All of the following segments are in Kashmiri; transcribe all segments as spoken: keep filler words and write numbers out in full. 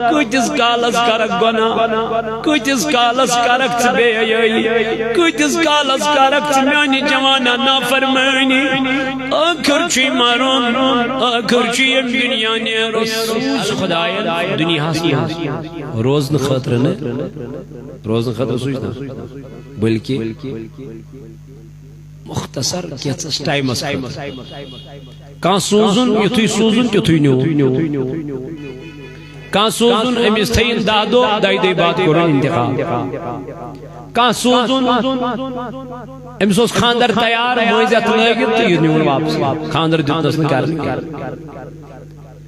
کۭتِس کالس کرکھ گۄناہ؟ کۭتِس کالس کرکھ ژٕ بے حیٲیی؟ کۭتِس کالس کرکھ ژٕ میانہِ جوانا نافرمٲنی؟ ٲخٕر چھُے مرُن، ٲخٕر چھُ ییٚمہِ دُنیا نیرُن۔ سوٗز خۄداین دُنیاہس منٛز روزنہٕ خٲطرٕ نہٕ، روزنہٕ خٲطرٕ سوٗز نہٕ، بلکہِ مختصر کینٛژس ٹایمس خٲطرٕ۔ کانٛہہ سوٗزُن، یُتھُے سوٗزُن، تیُتھُے نیوٗ۔ کانٛہہ سوٗزُن، أمِس تھٲیِن دَہ دۄہ، دَہہِ دۄہہِ بعد کوٚرُن اِنتِقال۔ کانٛہہ سوٗزُن، أمِس اوس خانٛدر تیار، مٲنٛزِ اَتھٕ لٲگِتھ تہٕ یہِ نیوٗن واپسٕے۔ خانٛدر دیُتنَس نہٕ کرنہٕ کینٛہہ۔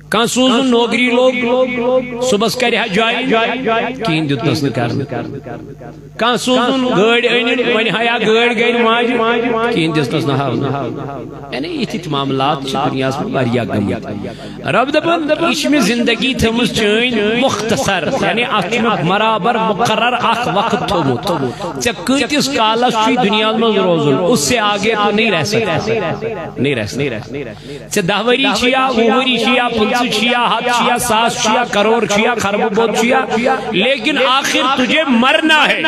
کانٛہہ سوٗزُن نوکری لوٚگ، صُبحس کرِ ہا جوایِن، کِہیٖنۍ دیُتنَس نہٕ کرنہٕ۔ کانٛہہ سوٗزُن گٲڑۍ أنِن، وۄنۍ ہا یا گٲڑۍ گٔے ماجہِ، کِہیٖنۍ دِژنَس نہٕ ہاونہٕ۔ یعنی یِتھۍ یِتھۍ معاملات چھِ دُنیاہَس منٛز واریاہ گٔمٕتۍ۔ رب دَپان، یہِ چھِ مےٚ زندگی تھٲومٕژ چٲنۍ مختصر، یعنی اَتھ چھُ مےٚ برابر مقرر اَکھ وقت تھوٚومُت۔ ژےٚ کۭتِس کالَس چھُے دُنیاہَس منٛز روزُن، اس سے آگے تو نہیں رہ سکتا، نہیں رہ سکتا۔ ژےٚ دَہ ؤری چھِیا، وُہ ؤری چھِیا، پٕنٛژٕہ چھِیا، ہَتھ چھِیا، ساس چھِیا، کرور چھِیا، خربہٕ بود چھِیا، لیکن آخر تجھے مرنا ہے۔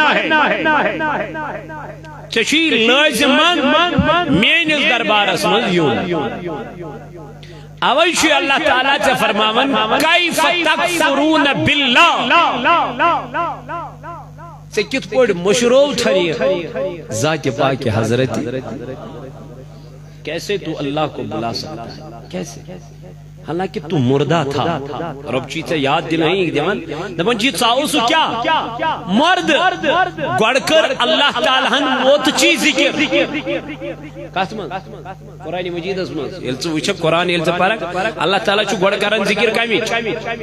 ژےٚ چھُے لٲزِمن میٲنِس دربارس منٛز یُن۔ اوے چھُ اللہ تعالیٰ ژےٚ فرماوان، "کیف تکفرون باللہ؟" ژےٚ کِتھ پٲٹھۍ مٔشرو تھری ذاتِ پاکِ حضرت؟ کیسے تو اللہ کو بھلا سکتا ہے؟ کیسے؟ حالانکہ تو مردہ تھا۔ رب چی ژےٚ یاد دِلٲیِتھ دِوان، دَپان چی ژٕ اوسُکھ کیٛاہ؟ مرد۔ گۄڈٕ کٔر اللہ تعالیٰ ہن موتچی ذکر۔ کتھ منٛز؟ قرآن مجیدس منٛز۔ ییٚلہِ ژٕ وٕچھکھ قرآن، ییٚلہِ ژٕ پرکھ، اللہ تعالیٰ چھُ گۄڈٕ کران ذکر کمِچ؟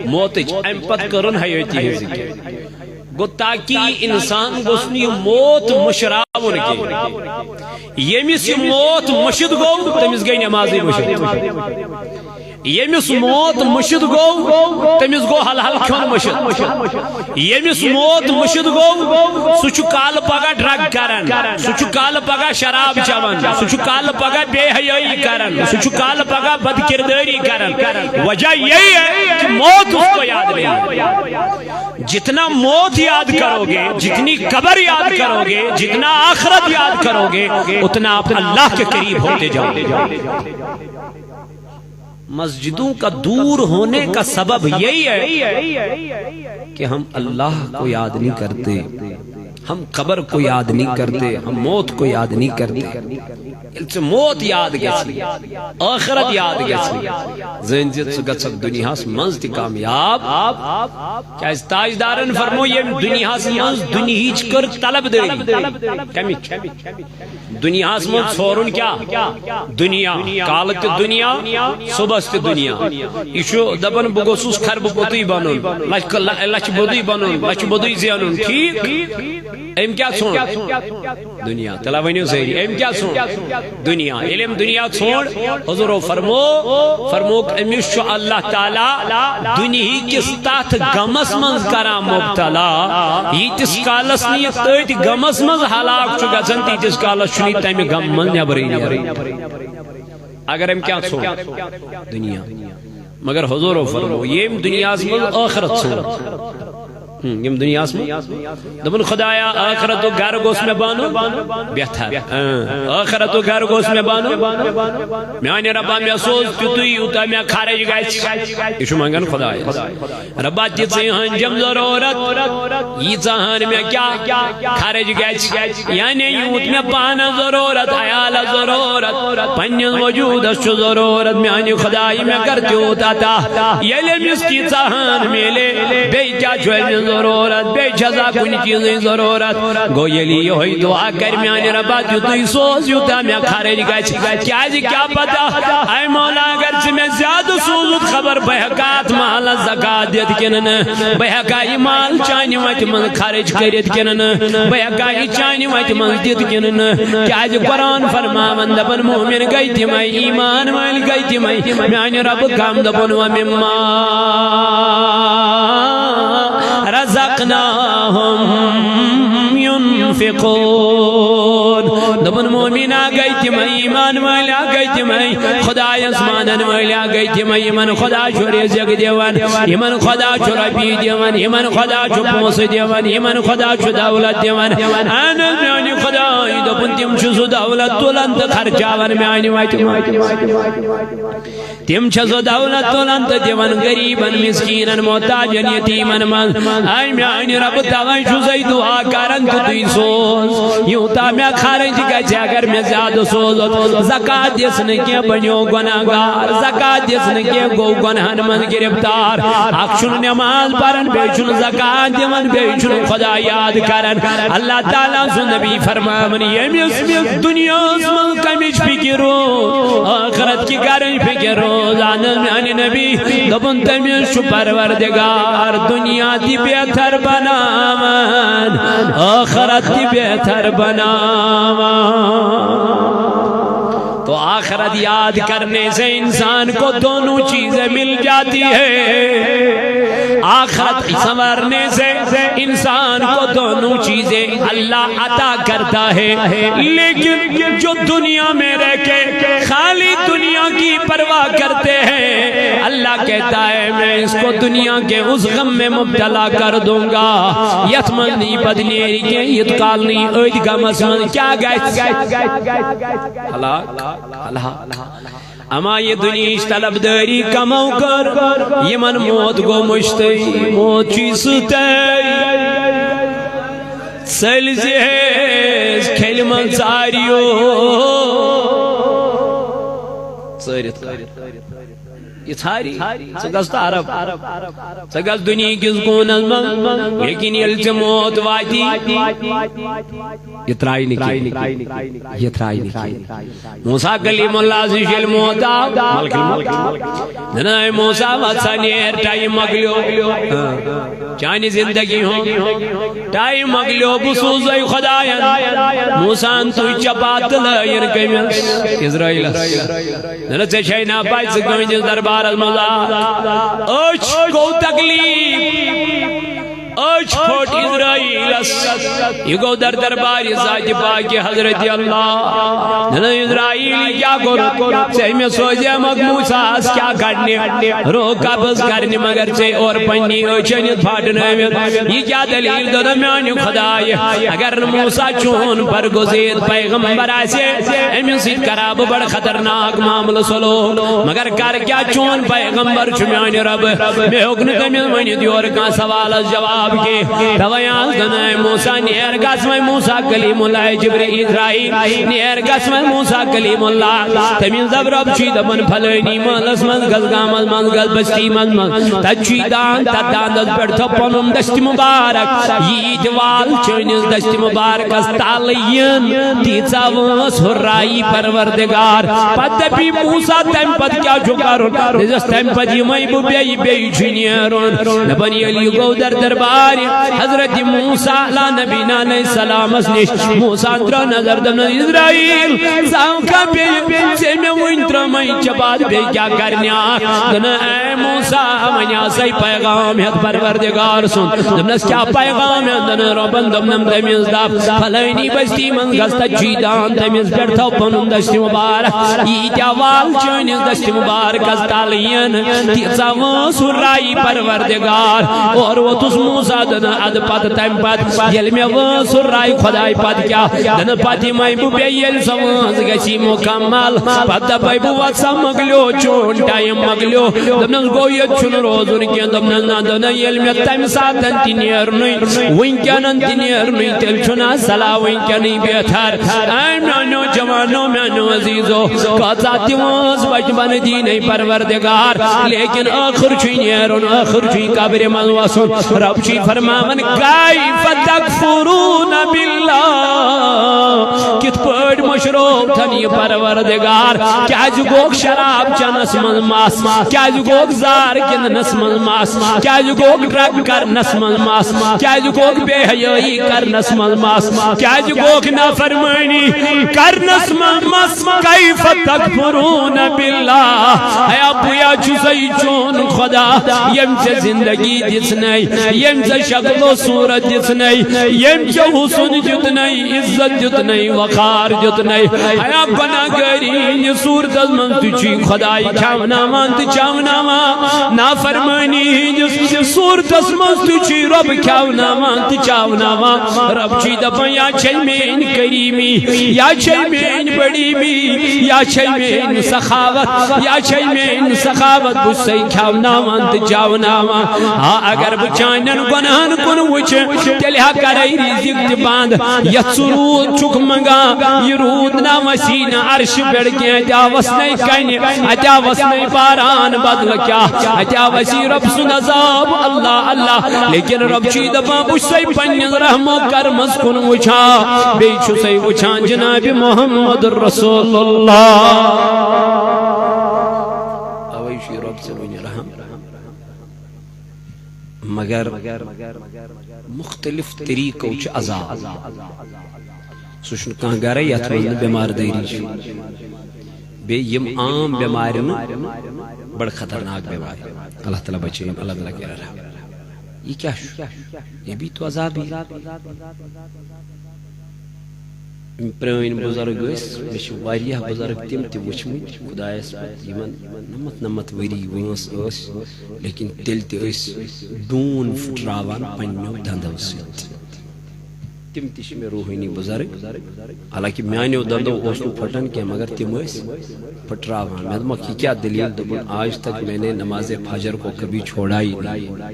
موتٕچ۔ امہِ پتہٕ کٔرٕن حیٲتی ہٕنٛز ذکر۔ گوٚو تاکہ یہِ انسان گوٚژھ نہٕ یہِ موت مٔشراوُن کینٛہہ۔ ییٚمِس یہِ موت مٔشِتھ گوٚو، تٔمِس گٔے نٮ۪مازٕے مٔشِتھ۔ ییٚمِس موت مٔشِتھ گوٚو، تٔمِس گوٚو حل حل کھیوٚن مٔشِتھ۔ ییٚمِس موت مٔشِتھ گوٚو، سُہ چھُ کالہٕ پگاہ ڈرگ کران، سُہ چھُ کالہٕ پگاہ شراب چٮ۪وان، سُہ چھُ کالہٕ پگاہ بے حیٲیی کران، سُہ چھُ کالہٕ پگاہ بد کردٲری کران۔ وجہ یہی ہے کہ موت اس کو یاد نہیں ہے۔ جتنا موت یاد کرو گے، جتنی قبر یاد کرو گے، جتنا آخرت یاد کرو گے، اتنا آپ اللہ کے قریب ہوتے جاؤ گے۔ مسجدوں کا دور ہونے کا سبب یہی ہے کہ ہم اللہ کو یاد نہیں کرتے، ہم قبر کو یاد نہیں کرتے، ہم موت کو یاد نہیں کرتے۔ ییٚلہِ ژےٚ موت یاد گژھِ، ٲخرت یاد گژھِ، زٲنۍ زِ ژٕ گژھکھ دُنیاہس منٛز تہِ کامیاب۔ کیازِ تاجدارن فرمو، ییٚمہِ دُنیاہس منٛز دُنیہٕچ کٔر طلب دٲری۔ کمِچ؟ دُنیاہس منٛز ژھورُن کیٛاہ؟ دُنیا۔ کالہٕ تہِ دُنیا، صُبحس تہِ دُنیا۔ یہِ چھُ دپان، بہٕ گوٚژھُس خربہٕ پوٚتُے بنُن، لچھ، لچھ بوٚدُے بنُن، لچھ بوٚدُے زینُن۔ ٹھیٖک؟ أمۍ کیٛاہ ژھونٛڈ؟ دُنیا۔ تیٚلہِ ؤنِو سٲری، أمۍ کیٛاہ ژھونٛڈ؟ دُنیا۔ ییٚلہِ أمۍ دُنیا ژھونٛڈ، حضورو فرمو، فرمووُکھ، أمِس چھُ اللہ تعالیٰ دُنیہٕکِس تتھ غمس منٛز کران مبتلا۔ ییٖتِس کالس نہٕ یہِ تٔتھۍ غمس منٛز ہلاک چھُ گژھان، تیٖتِس کالس چھُنہٕ یہِ تمہِ غمہٕ منٛز نٮ۪برٕے نیران۔ اگر أمۍ کیٛاہ ژھونٛڈ؟ دُنیا۔ مگر حضورو فرمو، ییٚمۍ دُنیاہس منٛز ٲخرت ژھونٛڈ۔ ہم، ییٚمۍ دُنیاہس منٛز۔ دوٚپُن، خدایا، ٲخرتُک گرٕ گوٚژھ مےٚ بنُن بہتر۔ اۭں، ٲخرتُک گرٕ گوٚژھ مےٚ بنُن۔ میانہِ رۄبا، مےٚ سوز تیُتُے، یوٗتاہ مےٚ خرٕچ گژھِ۔ یہِ چھُ منٛگان خدایس۔ رۄبا، تِژٕے ہن چھم ضروٗرت، ییٖژاہ ہن مےٚ کیٛاہ خرٕچ گژھِ۔ یعنی یوٗت مےٚ پانس ضروٗرت، عیالس ضروٗرت، پننِس وجوٗدس چھُ ضروٗرت، میانہِ خدایہِ مےٚ کر تیوٗت عطا۔ ییٚلہِ أمِس تیٖژاہ ہن میلے، بیٚیہِ کیٛاہ چھُ أمِس ضروٗرت؟ بیٚیہِ چھَسا کُنہِ چیٖزٕچ ضروٗرت؟ گوٚو ییٚلہِ یِہوٚے دُعا کرِ، میانہِ رۄبا، تیُتُے سوز، یوٗتاہ مےٚ خرٕچ گژھِ۔ کیٛازِ کیٛاہ پتہ، اے مولا، اگر ژٕ مےٚ زیادٕ سوٗزُتھ، خبر بہٕ ہٮ۪کا اتھ محلس زکات دِتھ کِنہٕ نہٕ؟ بہٕ ہٮ۪کا یہِ مال چانہِ وتہِ منٛز خرٕچ کٔرِتھ کِنہٕ نہٕ؟ بہٕ ہٮ۪کا یہِ چانہِ وتہِ منٛز دِتھ کِنہٕ نہٕ؟ کیٛازِ قرآن فرماوان، دپان، مومن گٔے تِمے، ایمان وٲلۍ گٔے تِمے۔ میانہِ رۄبہٕ کم، دپان، ومما رزقناہم ينفقون۔ دپان، مومن ہا گٔے تِمے، ایمان وٲلۍ ہا گٔے تِمے، خداے آسمانن وٲلۍ گٔے تِمے، یِمن خدا چھُ رزق دِوان، یِمن خدا چھُ رۄپیہِ دِوان، یِمن خدا چھُ پونٛسہٕ دِوان، یِمن خدا چھُ دولت دِوان۔ اہن حظ، میانہِ خدایہِ دوٚپُن، تِم چھِ سُہ دولت تُلان تہٕ خرچاوان میانہِ وتہِ منٛز۔ تِم چھِ سۄ دولت تُلان تہٕ دِوان غریٖبن، مسکیٖنن، محتاجن، یتیٖمن منٛز۔ اے میانہِ رۄبہٕ، توے چھُسے دُعا کران تہٕ تُہۍ سوز۔ یوٗتاہ مےٚ خرٕچ گژھِ، اگر مےٚ زیادٕ سوزُتھ، زکات دِس نہٕ کینٛہہ، بنیو گۄناہ گار۔ زکات دِس نہٕ کینٛہہ، گوٚو گۄناہن منٛز گرفتار۔ اکھ چھُنہٕ نماز پران، بیٚیہِ چھُنہٕ زکات دِوان، بیٚیہِ چھُنہٕ خدا یاد کران۔ اللہ تعالیٰ سُنٛد نبی فرماوان، ییٚمِس دُنیاہَس منٛز کَمِچ فِکر روٗز، ٲخرت کہِ گرٕچ فِکر روٗز۔ اہن حظ، میانہِ نبی دوٚپُن، تٔمِس چھُ پروردگار دُنیا تہِ بہتر بناوان، ٲخرت تہِ بہتر بناوان۔ تو آخرت یاد کرنے سے انسان کو دونوں چیزیں مل جاتی ہے۔ آخرت سنوارنے سے انسان کو دونوں چیزیں اللہ عطا کرتا ہے، لیکن جو دنیا میں رہ کے خالی دنیا کی پرواہ کرتے ہیں، اللہ کہتا ہے، میں اس کو دنیا کے اس غم میں مبتلا کر دوں گا۔ یتھ منٛز نہٕ یہِ پتہٕ نیرِ کینٛہہ، یوٗت کال نہٕ یہِ أتھۍ غمس منٛز کیٛاہ گژھِ؟ ہلاک، ہلاک۔ اما یہِ دُنیہٕچ طلبدٲری کمو کٔر، یِمن موت گوٚو مٔشتٕے، موت چھُے سۭتۍ۔ ژٔلۍ زِ ہیٚس کھیلہِ منٛز ژاریو۔ ژٲرِتھ کر۔ یہِ ژھاری، ژٕ گژھ تہٕ عرب۔ ژٕ گژھ دُنیہٕکِس کوٗنس منٛز، لیکن ییٚلہِ ژےٚ موت واتی، یہِ ترٛایہِ نہٕ کِہیٖنۍ۔ یہِ ترٛایہِ نہٕ کِہیٖنۍ۔ موسیٰ کلیم اللہ سٕنٛز ییٚلہِ موت آو، ملکہِ الموت۔ نہ، نہ، اے موسیٰ، وَتھ سا نیر، ٹایم مۄکلیو۔ ہاں۔ چانہِ زندگی ہُنٛد ٹایم مۄکلیو، بہٕ سوزے خداین۔ موسیٰ ہن تُج چپاتہٕ لٲیِن کٔمِس؟ عزرائیلس۔ نہ، نہ، ژےٚ چھے نا پَے ژٕ کٕہٕنٛدِس دربارس منٛز آکھ؟ أچھ گوٚو تکلیف۔ أچھ پھٔٹ عزرائیلس۔ یہِ گوٚو در دربارِ ذاتِ پاکِ حضرت اللہ۔ نہ، نہ، عزرائیل، یہِ کیٛاہ کوٚرُتھ؟ ژےٚ مےٚ سوزیمکھ موسیٰ ہس کیٛاہ کڑنہِ؟ روح قبض کرنہِ، مگر ژےٚ اورٕ پننی أچھ أنِتھ پھاٹنٲوِتھ۔ یہِ کیٛاہ دٔلیٖل؟ دوٚپُن، میٛانہِ خدایہِ، اگر نہٕ موسیٰ چون برگزید پیغمبر آسہِ ہے، أمِس سۭتۍ کرٕ ہا بہٕ بڑٕ خطرناک معاملہٕ سلوک۔ مگر کر کیٛاہ، چون پیغمبر چھُ میٛانہِ رۄبہٕ، مےٚ ہیوٚک نہٕ تٔمِس ؤنِتھ یورٕ کانٛہہ سوالس جواب کینٛہہ۔ توے آز دنہٕ موسیٰ، نیر گژھ وۄنۍ موسیٰ کلیم اللہ، جبرائیل عزرائیل، نیر گژھ وۄنۍ موسیٰ کلیم اللہ۔ تٔمِس دوٚپ، رۄب چھُے دپان، فلٲنی محلس منٛز گژھ، گامس منٛز گژھ، بستی منٛز منٛز، تتہِ چھُے داند، تتھ داندس پٮ۪ٹھ تھٲو پنُن دستِ مبارک۔ ییٖتۍ وال چٲنِس دستِ مبارکس تل یِن، تیٖژاہ وٲنٛس ہُررایی پروردگار۔ پتہٕ دپی موسیٰ، تمہِ پتہٕ کیٛاہ چھُ کرُن؟ دٔپِس، تمہِ پتہٕ یِمے بہٕ بیٚیہِ، بیٚیہِ چھُ نیرُن۔ دپان، ییٚلہِ یہِ گوٚو در دربارِ حضرت موسیٰ علیٰ نبینا علیہ السلامس نِش، موسیٰ ہن ترٲو نظر، دوٚپنس، عزرائیل، ژٕ آوکھا بیٚیہِ؟ ژےٚ مےٚ وُنۍ ترٲمٕے چپاتہٕ، بیٚیہِ کیٛاہ کرنہِ آکھ؟ دوٚپنس، اے موسیٰ، وۄنۍ آسے پیغام ہٮ۪تھ پروردگار سُنٛد۔ دوٚپنس، کیٛاہ پیغام ہٮ۪تھ؟ دوٚپنس، رۄبن دوٚپنم تٔمِس، دپ، فلٲنی بستی منٛز گژھ، تتہِ چھُے داند، تٔمِس پٮ۪ٹھ تھاو پنُن دستِ مبارک۔ ییٖتیٛاہ وال چٲنِس دستِ مبارکس تل یِن، تیٖژاہ وٲنٛس ہُررایی پروردگار۔ اورٕ ووتُس موسیٰ، دوٚپنس، ادٕ پتہٕ تمہِ پتہٕ ییٚلہِ مےٚ وٲنٛس ہُررایہِ خداے، پتہٕ کیٛاہ؟ دوٚپنس، پتہٕ یِمے بہٕ بیٚیہِ، ییٚلہِ سۄ وٲنٛس گژھِ مُکمل، پتہٕ دپے بہٕ، وَتھ سا، مۄکلیو چون ٹایم، مۄکلیو۔ دوٚپنس، گوٚو ییٚتہِ چھُنہٕ روزُن کینٛہہ۔ دوٚپنس، نہ، دوٚپنس، ییٚلہِ مےٚ تمہِ ساتن تہِ نیرنُے، وٕنکیٚنن تہِ نیرنُے، تیٚلہِ چھُنہٕ صلاح وٕنکیٚنٕے بہتر۔ اے میانیو جوانو، میانیو عزیزو، کۭژاہ تہِ وٲنٛس بچپن دیٖنے پروردگار، لیکن ٲخٕر چھُے نیرُن، ٲخٕر چھُے قبرِ منٛز وسُن۔ رب چھُے فرماوان، کیف تکفرون باللہ، کِتھ پٲٹھۍ مٔشرو تھن یہِ پروردگار؟ کیازِ گوٚو شراب چنس منٛز مس؟ کیازِ گوٚو زار گِنٛدنس منٛز مس؟ کیازِ گوٚو ڈرگ کرنس منٛز مس؟ کیازِ گوٚو بے حیٲیی کرنس منٛز مس؟ کیازِ گوٚو نافرمٲنی کرنس منٛز مس؟ کیف تکفرون باللہ؟ اے ابویا، چھُسے چون خدا، ییٚمۍ ژےٚ زندگی دِژنَے، ییٚمۍ ژےٚ شکل و صورت دِژنَے، ییٚمۍ ژےٚ حُسن دیُتنَے، عزت دیُتنَے، وقار دیُتنَے۔ ہیا گۄناہگٲری ہِنٛدِس صوٗرتس منٛز تہِ چھُے خۄداے کھٮ۪وناوان تہٕ چاوناوان۔ نافرمٲنی ہِنٛدِس صوٗرتس منٛز تہِ چھُے رۄب کھٮ۪وناوان تہٕ چاوناوان۔ رۄب چھُے دپان، یا چھے میٲنۍ کریمی، یا چھے میٲنۍ بڑیمی، یا چھے میٲنۍ سخاوت، یا چھے میٲنۍ سخاوت، بہٕ چھُسے کھٮ۪وناوان تہٕ چاوناوان۔ آ، اگر بہٕ چانٮ۪ن گۄناہن کُن وٕچھٕ، تیٚلہِ ہا کرے رِزِق تہِ بنٛد۔ یتھ ژٕ روٗد چھُکھ منٛگان، یہِ روٗد نہ وسی نہٕ عرشہِ پٮ۪ٹھ کینٛہہ، اتہِ آوس نے کنہِ، اتہِ آوس نے باران، بدلہٕ کیٛاہ، اتہِ آوسی رۄب سُنٛد عذاب۔ اللہ اللہ، لیکن رۄب چھُے دپان، بہٕ چھُسے پننِس رحم و کرمس کُن وٕچھان، بیٚیہِ چھُسے وٕچھان جناب محمد رسول اللہ۔ اوے چھُے رۄب ژےٚ وٕنہِ رحم۔ مگر مختلف طریقو چھُ عذاب۔ سُہ چھُنہٕ کانٛہہ گرے یتھ منٛز نہٕ بٮ۪مار دٲری چھِ۔ بیٚیہِ یِم عام بٮ۪مارِ نہٕ، بڑٕ خطرناک بٮ۪مارِ۔ اللہ تعالیٰ بچٲیِن، اللہ تعالیٰ کرِ رحم۔ یہِ کیٛاہ چھُ؟ یہِ بھی تو عذابٕے۔ یِم پرٛٲنۍ بُزرگ ٲسۍ، مےٚ چھِ واریاہ بُزرگ تِم تہِ وٕچھمٕتۍ، خۄدایَس پَتھ یِمَن نَمَتھ نَمَتھ ؤری وٲنٛس ٲس، لیکن تیٚلہِ تہِ ٲسۍ ڈوٗن پھٕٹراوان پنٛنیو دَنٛدو سۭتۍ۔ تِم تہِ چھِ مےٚ روحٲنی بُزرگ، حالانکہ میٛانیو دَنٛدو اوس نہٕ پھٕٹان کینٛہہ، مگر تِم ٲسۍ پھٕٹراوان۔ مےٚ دوٚپمَکھ، یہِ کیٛاہ دٔلیٖل؟ دوٚپُن، آج تک میں نے نماز فجر کو کبھی چھوڑا ہی نہیں۔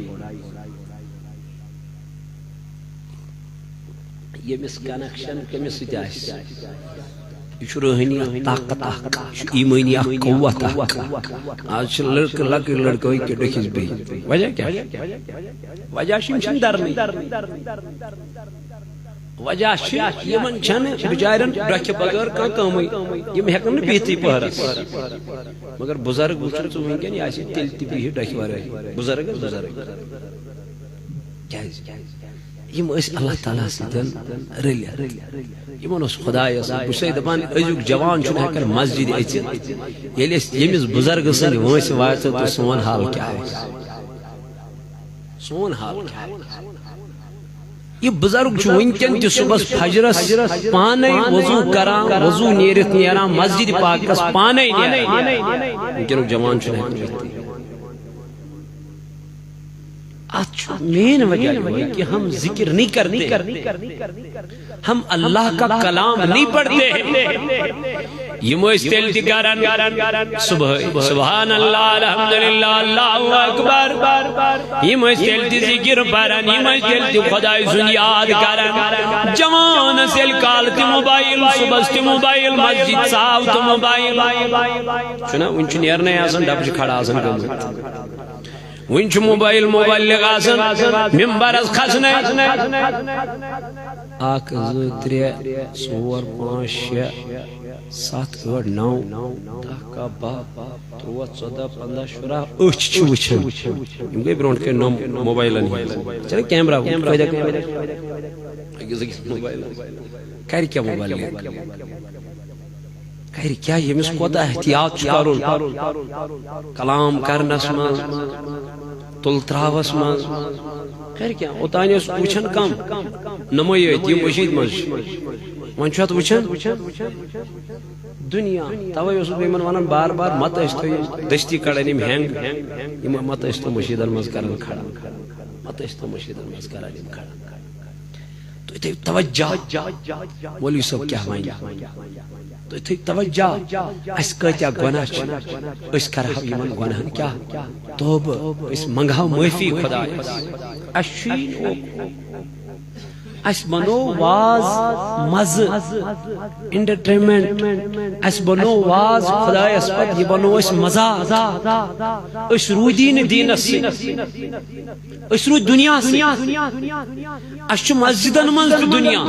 ییٚمِس کنیکشن کٔمِس سۭتۍ آسہِ، یہِ چھُ روحٲنی اکھ طاقت اکھ، یہِ چھُ ایمٲنی اکھ قوت اکھ۔ آز چھِ لڑکہٕ، لۄکٕٹۍ لڑکہٕ أکۍ ڈٔکھِس بیٚہِتھ۔ وجہ کیٛاہ چھُ؟ وجہ چھُ، یِم چھِنہٕ درنٕے۔ وجہ چھُ، یِمن چھَنہٕ بِچارٮ۪ن ڈۄکھِ بغٲر کانٛہہ کٲمٕے۔ یِم ہٮ۪کَن نہٕ بِہتھٕے پٔہرَس۔ مگر بُزرگ وٕچھُن ژٕ وٕنکٮ۪ن، یہِ آسہِ تیٚلہِ تہِ بِہِتھ ڈۄکھِ ورٲے۔ بُزرگ حظ بُزرگ۔ کیٛازِ؟ یِم ٲسۍ اللہ تعالیٰ سۭتۍ رٔلِتھ۔ یِمن اوس خۄدایَس، بہٕ چھُسے دَپان، أزیُک جوان چھُنہٕ ہٮ۪کان مسجدِ أژِتھ۔ ییٚلہِ أسۍ ییٚمِس بُزرگہٕ سٕنٛدِ وٲنٛسہِ واتو تہٕ سون حال کیٛاہ آسہِ؟ سون حال کیٛاہ آسہِ؟ یہِ بُزرگ چھُ وٕنکٮ۪ن تہِ صُبحس فجرس پانے وضو کران، وضو نیٖرِتھ نیران، مسجدِ پاکس پانے نیران۔ وٕنکٮ۪نُک جوان چھُنہٕ ہٮ۪کان یِتھ۔ اتھ چھُ مین وجہ یِہوٚے کہ ہم ذکر نہیں کرتے، ہم اللہ کا کلام نہیں پڑھتے ہیں۔ یِم ٲسۍ تیٚلہِ تہِ کران صبحٲے، سبحان اللہ، الحمدللہ، اللہ اکبر۔ یِم ٲسۍ تیٚلہِ تہِ ذکر پران، یِم ٲسۍ تیٚلہِ تہِ خۄداے سُنٛد یاد کران۔ جوان ٲسۍ تیٚلہِ کالہٕ تہِ موبایل، صبحس تہِ موبایل، مسجد ژاو تہٕ موبایل۔ چھُنہ، وُنہِ چھُ نیرنَے آسان، ڈبہٕ چھُ کھڑا آسان گوٚمُت۔ وُنہِ چھُ موبایل مبلغ آسان، ممبرس کھسنے۔ اکھ، زٕ، ترٛےٚ، ژور، پانٛژھ، شےٚ، ستھ، ٲٹھ، نو، دَہ، کاہ، باہ، تُرٛواہ، ژۄداہ، پنٛداہ، شُراہ، أچھ چھِ وٕچھان۔ یِم گٔے برونٛٹھ کَنہِ نوٚم موبایلن ہِنٛدۍ۔ ژےٚ نہ کیمرہ وُچھ، کۭتیٛاہ کیمرہ؟ أکِس أکِس موبایلس۔ کرِ کیٛاہ موبایل؟ کرِ کیٛاہ؟ ییٚمِس کوتاہ احتیاط چھُ کرُن کلام کرنس منٛز، تُل تراوس منٛز۔ کرِ کیٛاہ؟ اوٚتانۍ ٲس وٕچھان کم، نمٲے یٲتۍ یِم مٔشیٖد منٛز چھِ۔ وۄنۍ چھُ اتھ وٕچھان دُنیا۔ توے اوسُس بہٕ یِمن ونان بار بار، مت ٲسۍ تو یِم دٔستی کڑان یِم ہینگ، یِم مت ٲسۍ تو مٔشیٖدن منٛز کران کھڑا، مت ٲسۍ تو مٔشیٖدن منٛز کران یِم کھڑا۔ تُہۍ تھٲیِو توجہ، مولوی صٲب کیٛاہ وَنہِ۔ تُہۍ تھٲیِو توجہ، اَسہِ کۭتیٛاہ گۄناہ چھِ، أسۍ کَرہو یِمَن گۄناہَن کیٛاہ؟ توبہٕ، أسۍ منٛگہو معٲفی خۄدایَس۔ اَسہِ چھُے نہٕ، اَسہِ بَنوو واز مَزٕ، entertainment، اَسہِ بَنوو واز خۄدایَس پَتہٕ، یہِ بَنوو اَسہِ مَزاق۔ أسۍ روٗدی نہٕ دیٖنَس سۭتۍ۔ أسۍ روٗدۍ دُنیاہَس سۭتۍ۔ اَسہِ چھُ مسجدن منٛز تہِ دُنیا۔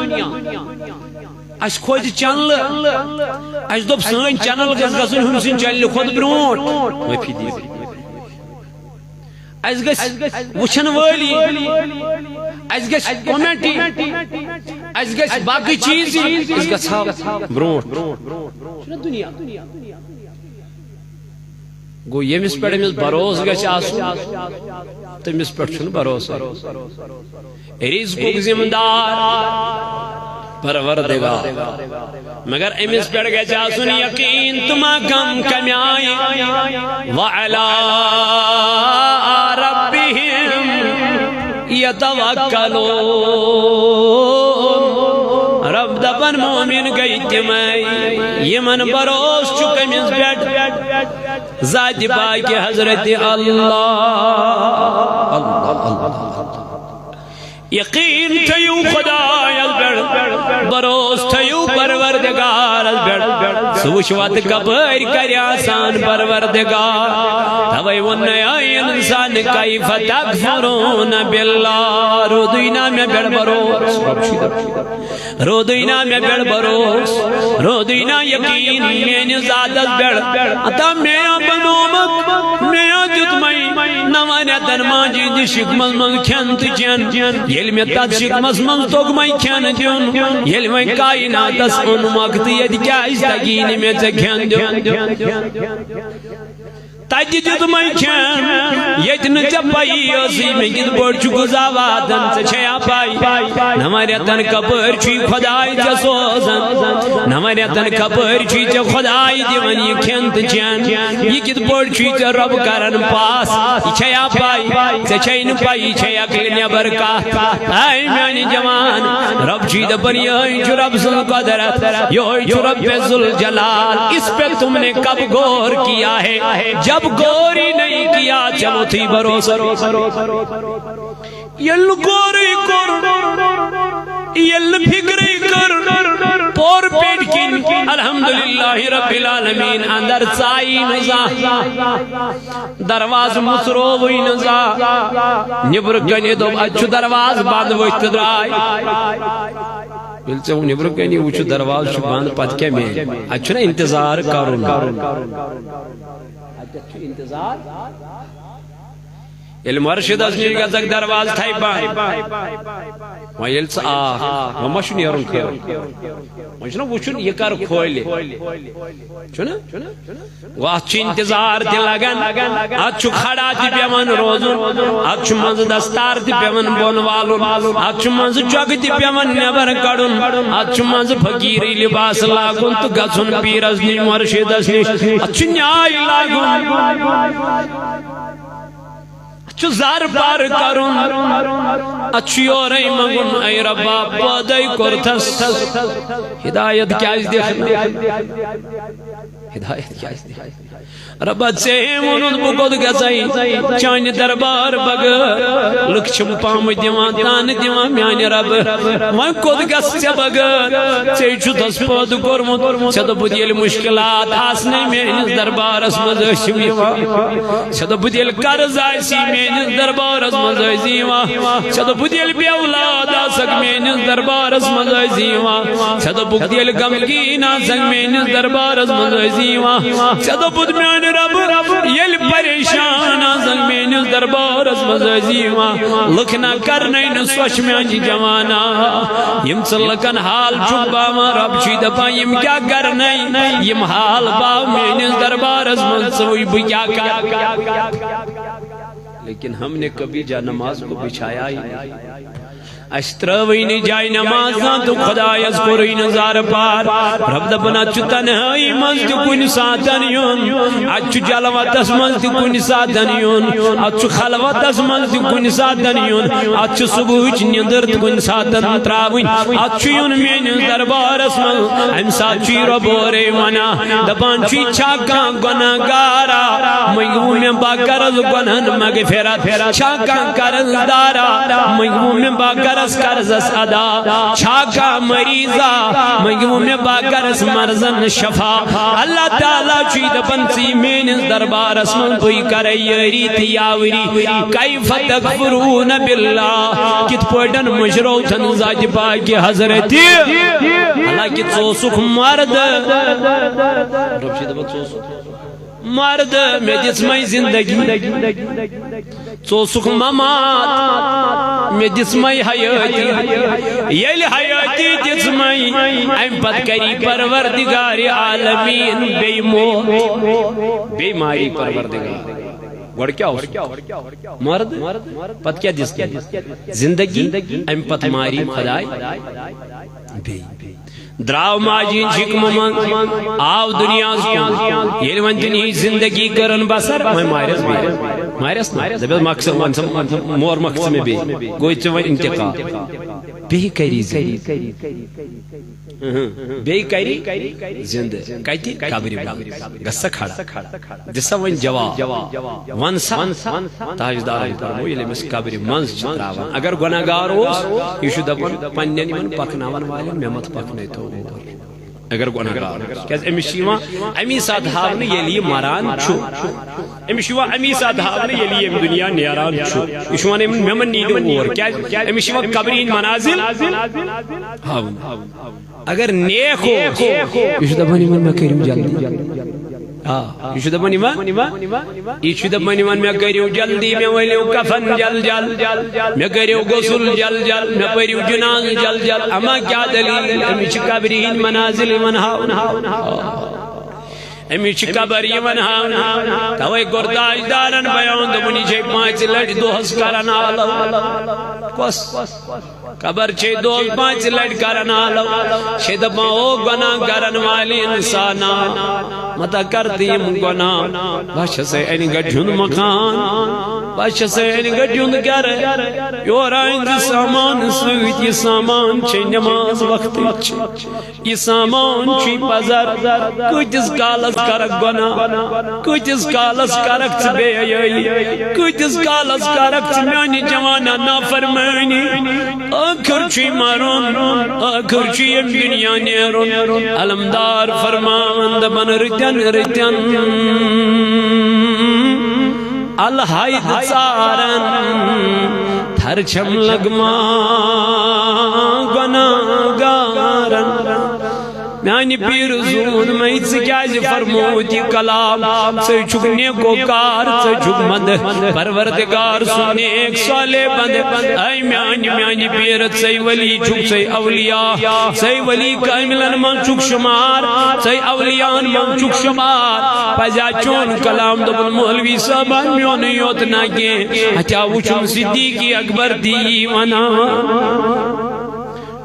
اَسہِ کھوجہِ چینلہٕ۔ اَسہِ دوٚپ، سٲنۍ چینل گٔژھ گژھٕنۍ ہُمۍ سٕنٛدِ چینلہِ کھۄتہٕ برونٛٹھ۔ معٲفی دِیِو۔ اَسہِ گژھِ وٕچھن وٲلی۔ اَسہِ گژھِ comment یِنۍ۔ اَسہِ گژھِ باقٕے چیٖز یِنۍ۔ أسۍ گژھو برونٛٹھ۔ چھُنہ دُنیا؟ گوٚو، ییٚمِس پٮ۪ٹھ أمِس بھروسہٕ گژھِ آسُن، تٔمِس پٮ۪ٹھ چھُنہٕ بھروسہٕ۔ رزقُک ذمہٕ دار پروردگار، مگر أمِس پٮ۪ٹھ گژھِ آسُن یقیٖن، تہٕ ما کم کمہِ آیہِ۔ وعلی ربہم یتوکلون۔ رب دپان، مومن گٔے تِمے یِمن بھروسہٕ چھُ کٔمِس پٮ۪ٹھ؟ ذاتِ پاکِ حضرت اللہ۔ اللہ، اللہ۔ یقیٖن تھٲیِو خۄدایَس پٮ۪ٹھ، بھروسہٕ تھٲیِو پروردگارَس پٮ۪ٹھ۔ سُہ وٕچھِ وَتہٕ کَپٲرۍ کَرِ آسان پروردگار۔ تَوَے ووٚن نہ، اے اِنسان، کیف تکفرون باللہ، روٗدُے نہ مےٚ پٮ۪ٹھ بھروسہٕ۔ رۄب چھُے دَپان۔ روٗدُے نا مےٚ پٮ۪ٹھ بھروسہٕ، روٗدُے نا یقیٖن میٲنِس ذاتس پٮ۪ٹھ۔ ہتا مےٚ یا بنوومُت، مےٚ یا دیُتمَے نَوَن رٮ۪تن ماجہِ ہِنٛدِس شِکمس منٛز کھٮ۪ن تہٕ چٮ۪ن۔ ییٚلہِ مےٚ تتھ شِکمس منٛز توٚگمَے کھٮ۪ن دیُن، ییٚلہِ وۄنۍ کائناتس اوٚن وقتہٕ، ییٚتہِ کیازِ تگی نہٕ مےٚ ژےٚ کھٮ۪ن دیُن؟ تتہِ دیُتمَے کھٮ۪ن، ییٚتہِ نہٕ ژےٚ پَیی ٲسٕے، مےٚ کِتھ پٲٹھۍ چھُ غذا واتان، ژےٚ چھےٚ یا پَے؟ نَوَن رٮ۪تن کپٲرۍ چھُے خۄداے ژےٚ سوزان؟ نَوَن رٮ۪تن کپٲرۍ چھُے ژےٚ خۄداے دِوان یہِ کھٮ۪ن تہٕ چٮ۪ن؟ یہِ کِتھ پٲٹھۍ چھُے ژےٚ رۄب کران پاس؟ یہِ چھےٚ یا پَے؟ ژےٚ چھے نہٕ پَے، یہِ چھے عقلہِ نٮ۪بر کتھ۔ اے میانہِ جوان، رب چھُے دپان، یہے چھُ رب سٕنٛز قدرت، یہے چھُ رب ذوالجلال۔ اس پہ تم نے کب غور کیا ہے؟ جب غور ہی نہیں کیا، چلو تھی بھروسہ۔ ییٚلہِ نہٕ غورٕے کوٚر، ییٚلہِ نہٕ فکرٕے کٔر، پور پیٹھ کِنۍ الحمدللہ رب العالمین اندر ژایہِ نہٕ زانٛہہ۔ دروازٕ مُژرووٕے نہٕ زانٛہہ۔ نیٚبرٕ کنہِ دوٚپ، اتہِ چھُ دروازٕ بنٛد، ؤتھۍ تہٕ درٛاے۔ ییٚلہِ ژےٚ نیٚبرٕ کنہِ وٕچھُتھ دروازٕ چھُ بنٛد، پتہٕ کیٛاہ میلہِ؟ اتہِ چھُنہ انتظار کرُن۔ اتہِ چھُ انتظار۔ ییٚلہِ مرشدس نِش گژھکھ، دروازٕ تھایہِ بنٛد۔ وۄنۍ ییٚلہِ ژٕ آکھ، وۄنۍ ما چھُ نیرُن خٲر؟ وۄنۍ چھُنہ وٕچھُن، یہِ کر کھولہِ۔ چھُنہ؟ گوٚو، اتھ چھُ انتظار تہِ لگان، اتھ چھُ کھڑا تہِ پٮ۪وان روزُن، اتھ چھُ منٛزٕ دستار تہِ پٮ۪وان بۄن والُن، اتھ چھُ منٛزٕ چۄگہٕ تہِ پٮ۪وان نٮ۪بر کڑُن، اتھ چھُ منٛزٕ فقیٖرٕے لباس لاگُن تہٕ گژھُن پیٖرس نِش، مرشدس نِش، اتھ چھُ نیاے لاگُن۔ اتھ چھُ زر پار کرُن، اتھ چھُ یورے منگُن، اے ربا، پٲدے کوٚرتھس، ہدایت کیازِ دِکھ نہٕ؟ ہدایت کیازِ دِکھ؟ ربا، ژےٚ ووٚنُتھ بہٕ کوٚت گژھے چانہِ دربار بغٲر؟ لُکھ چھِم پامہٕ دِوان، تانہٕ دِوان، میانہِ ربہٕ، وۄنۍ کوٚت گژھٕ ژےٚ بغٲر؟ ژےٚ چھُتھس پٲدٕ کوٚرمُت، ژےٚ دوٚپُتھ، ییٚلہِ مُشکِلات آسنے میٲنِس دربارس منٛز ٲسِو یِوان۔ ژےٚ دوٚپُتھ، ییٚلہِ قرض آسی میٲنِس دربارس منٛز ٲسۍ یِوان۔ ژےٚ دوٚپُتھ، ییٚلہِ بے اولاد آسکھ میٲنِس دربارس منٛز ٲسۍ یِوان۔ ژےٚ دوٚپُتھ، ییٚلہِ غمگیٖن آسکھ میٲنِس دربارس منٛز ٲسۍ یِوان۔ ژےٚ دوٚپُتھ، میانہِ ربہٕ، ییٚلہِ پریشان آسکھ میٲنِس دربارس منٛز ٲسۍ یِوان۔ لُکھ نہ کرنَے نہٕ سۄچھ میانہِ جوانا۔ یِم ژٕ لُکن حال چھُکھ باوان، رب چھُے دپان، یِم کیٛاہ کرنَے؟ یِم حال باو میٲنِس دربارس منٛز، ژٕ وٕچھ بہٕ کیٛاہ کرٕ۔ لیکن ہم نے کبھی جا نماز کو بچھایا ہی نہیں۔ اسہِ ترٲوٕے نہٕ جاے نماز زانٛہہ تہٕ خۄدایس کوٚرُے نہٕ زارٕ پار۔ رب دپان، اتھ چھُ تنہٲیی منٛز تہِ کُنہِ ساتن یُن، اتھ چھُ جلوتس منٛز تہِ کُنہِ ساتن یُن، اتھ چھُ خلوتس منٛز تہِ کُنہِ ساتن یُن، اتھ چھُ صبحٕچ نِندٕر تہِ کُنہِ ساتن ترٛاوٕنۍ، اتھ چھُ یُن میٲنِس دربارس منٛز۔ امہِ ساتہٕ چھُ یہِ رب اورے ونان، دپان چھُ، یہِ چھا کانٛہہ گۄناہ گارا؟ مٔنٛگِو مےٚ بہٕ کرس گۄنہن مغفرت۔ چھا کانٛہہ قرض دارا؟ مٔنٛگِو مےٚ بہٕ کرس قرضس ادا۔ چھا کانٛہہ مریضا؟ مٔنٛگِو مےٚ بہٕ کرس مرضن شفا۔ اللہ تعالیٰ چھُے دپان، ژٕ یہِ میٲنِس دربارس منٛز، بٕے کرے یٲری تہٕ یاوری۔ کیف تکفرون باللہ، کِتھ پٲٹھۍ مٔشرٲوتھن ذاتِ پاکہِ حضرتِ؟ حالانکہِ ژٕ اوسُکھ مرد۔ رب چھُے دپان، ژٕ اوسُکھ مرد، مےٚ دِژمَے زندگی۔ ژٕ اوسُکھ ممات، مےٚ دِژمَے حیٲتی۔ ییٚلہِ حیٲتی دِژمَے، اَمہِ پتہٕ کری پروردگار عالمین بیٚیہِ موت، بیٚیہِ ماری پروردگار۔ گۄڈٕ کیٛاہ اوس؟ مرد۔ پتہٕ کیٛاہ دِژ تٔمۍ؟ زندگی۔ امہِ پتہٕ ماری خداے بیٚیہِ۔ درٛاو ماجہِ ہٕنٛدِ حُکمہٕ منٛز، آو دُنیاہس کُن۔ ییٚلہِ وۄنۍ دُنیہٕچ زندگی کٔرٕن بسر، وۄنۍ مارٮ۪س بیٚیہِ۔ مارٮ۪س نہ؟ دَپٮ۪س، مۄکھ ژٕ، وۄنۍ ژٕ، مور مۄکھ ژٕ مےٚ بیٚیہِ۔ گوٚو ژےٚ وۄنۍ انتقال۔ بیٚیہِ کری زندٕ۔ اہں۔ بیٚیہِ کری زندٕ۔ کتہِ؟ قبرِ منٛز۔ گژھ سا کھڑا۔ دِ سا وۄنۍ جواب۔ وَن سا۔ تاجدارن فرموو، ییٚلہِ أمِس قبرِ منٛز چھِ ترٛاوان، اگر گۄناہ گار اوس، یہِ چھُ دَپان پننٮ۪ن یِمن پکناون والٮ۪ن، مےٚ مت پکنٲیتو اور۔ اگر گۄناہ گار اوس۔ کیٛازِ أمِس چھِ یِوان اَمی ساتہٕ ہاونہٕ، ییٚلہِ یہِ مران چھُ۔ أمِس چھُ یِوان اَمی ساتہٕ ہاونہٕ، ییٚلہِ یہِ ییٚمہِ دُنیا نیران چھُ۔ یہِ چھُ وَنان، مےٚ مہ نیٖرِو اور۔ کیٛازِ؟ أمِس چھِ یِوان قبرِ ہِنٛدۍ منازل ہاونہٕ۔ اگر نیک اوس، یہِ چھُ دَپان یِمن، مےٚ کٔرِو جلدی۔ آ، یہِ چھُ دَپان یِمن، یہِ چھُ دَپان یِمن، مےٚ کٔرِو جلدی، مےٚ ؤلِو کفن جل جل، مےٚ کٔرِو غسل جل جل، مےٚ پٔرِو جنازٕ جل جل۔ اما کیٛاہ دٔلیٖل؟ أمِس چھِ قبرِ ہِنٛدۍ منازل یِوان ہاونہٕ۔ آ۔ أمِس چھِ قبر یِوان ہاونہٕ۔ توے کوٚر تاجدارن بیان، دوٚپُن، یہِ چھے پانٛژِ لٹہِ دۄہس کران آلو۔ کۄس؟ قبر چھے دۄہس پانٛژِ لٹہِ کران آلو۔ چھے دپان، او گۄناہ کرن والہِ انسانا، متہ کر تہٕ یِم گۄناہ۔ بس چھسے انہِ گٹہِ ہُنٛد مکان، بس چھسے انہِ گٹہِ ہُنٛد گرٕ۔ یورٕ أنۍ زِ سامان سۭتۍ، یہِ سامان چھے نماز وقتٕچ۔ یہِ سامان چھُے پزر۔ کۭتِس کالس کرکھ گۄناہ؟ کۭتِس کالس کرکھ ژٕ بے حیٲیی؟ کۭتِس کالس کرکھ ژٕ میانہِ جوانا نافرمٲنی؟ ٲخٕر چھُے مرُن، ٲخٕر چھُ ییٚمہِ دُنیا نیرُن۔ علمدار فرماوان دپان، رٕتٮ۪ن رٕتٮ۪ن الحید ژارن، تھر چھم لگما گۄناہ گارن۔ میانہِ پیٖرٕ زوٗن مے، ژٕ کیازِ فرمووُتھ یہِ کلام؟ ژٕ چھُکھ نیکو کار، ژٕ چھُکھ مندٕ پروردگار سُنٛد نیک صالح بندٕ۔ اے میانہِ، میانہِ پیٖرٕ، ژے ولی چھُکھ، ژے اولیاء، ژے ولی کاملن منٛز چھُکھ شُمار، ژے اولیاءن منٛز چھُکھ شُمار۔ پزیا چون کلام؟ دوٚپُن، مولوی صٲبن، میونُے یوت نہ کینٛہہ، اتھیا وُچھُم صدیق اکبر تہِ یی ونان۔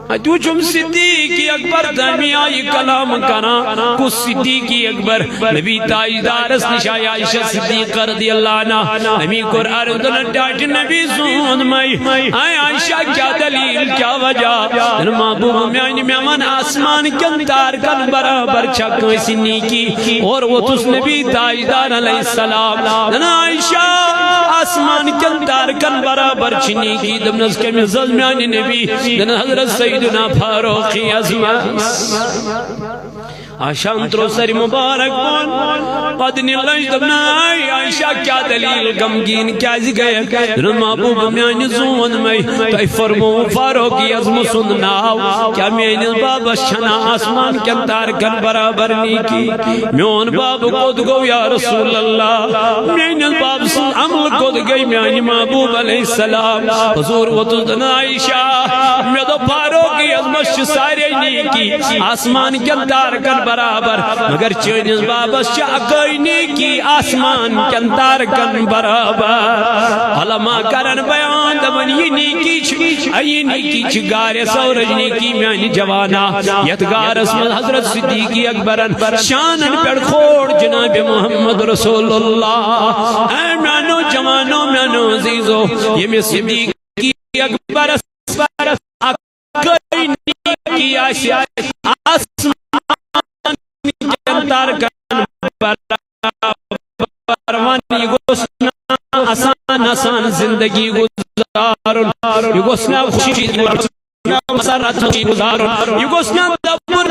اتہِ وُچھُم صدیق اکبر تمہِ آیہِ کلام کران۔ کُس صدیق اکبر؟ نبی تاجدارس نِش آیہِ عائشہ صدیقہ رضی اللہ عنہا۔ نبی کوٚر عرض، دوٚپُن، ٹاٹھہِ نبی سُنٛد مے، اے عائشہ، کیٛاہ دلیل، کیٛاہ وجہ؟ دوٚپُن، محبوب میانہِ، مےٚ وَن، آسمان کٮ۪ن تارکن برابر چھا کٲنٛسہِ نیکی؟ اور ووتُس نبی تاجدار علیہ السلام۔ دوٚپُن، عائشہ، آسمان کٮ۪ن تارکن برابر چھِ نیکی۔ دوٚپنس، کٔمِس حظ میانہِ نبی؟ دوٚپُن، حضرت سیدنا فاروق اعظمس۔ عائشہ ہن ترٛوو سر مبارک بۄن۔ پتہٕ نی لٔج، دوٚپُن، اے عائشہ، کیٛاہ دلیل، غمگیٖن کیٛازِ گٔیکھ؟ دوٚپُن، محبوب میانہِ، زوٗن مے، تۄہہِ فرموو فاروق اعظم سُنٛد ناو، کیٛاہ میٲنِس بابس چھنہ آسمان کٮ۪ن تارکن برابر نیکی؟ میون باب کوٚت گوٚو یا رسول اللہ؟ میٲنِس باب سٕنٛز عمل کوٚت گٔے میانہِ محبوب علیہ السلام؟ حضور ووتُس، دوٚپُن، عائشہ، مےٚ دوٚپ فاروق اعظمس چھِ سارے نیکی آسمان کٮ۪ن تارکن برابر، مگر چٲنِس بابس چھِ اکٲے نیکی آسمان کٮ۪ن تارکن برابر۔ علماء کرن بیان، دپان، یہِ نیکی چھِ، یہِ نیکی چھِ غارِ ثورٕچ نیکی، میانہِ جوانا، یتھ غارس منٛز حضرت صدیق اکبرن شانن پٮ۪ٹھ کھوڑ جناب محمد رسول اللہ۔ اے میانو جوانو، میانو عزیزو، ییٚمِس صدیق اکبرس اکٲے نیکی آسہِ، آسمان کٮ۪ن تارکن برابر، وَن، یہِ گوٚژھ نہٕ آسان آسان زندگی گُزارُن، یہِ گوٚژھ نہٕ خوشی مسرت گُزارُن، یہِ گوٚژھ نہٕ دَپُن،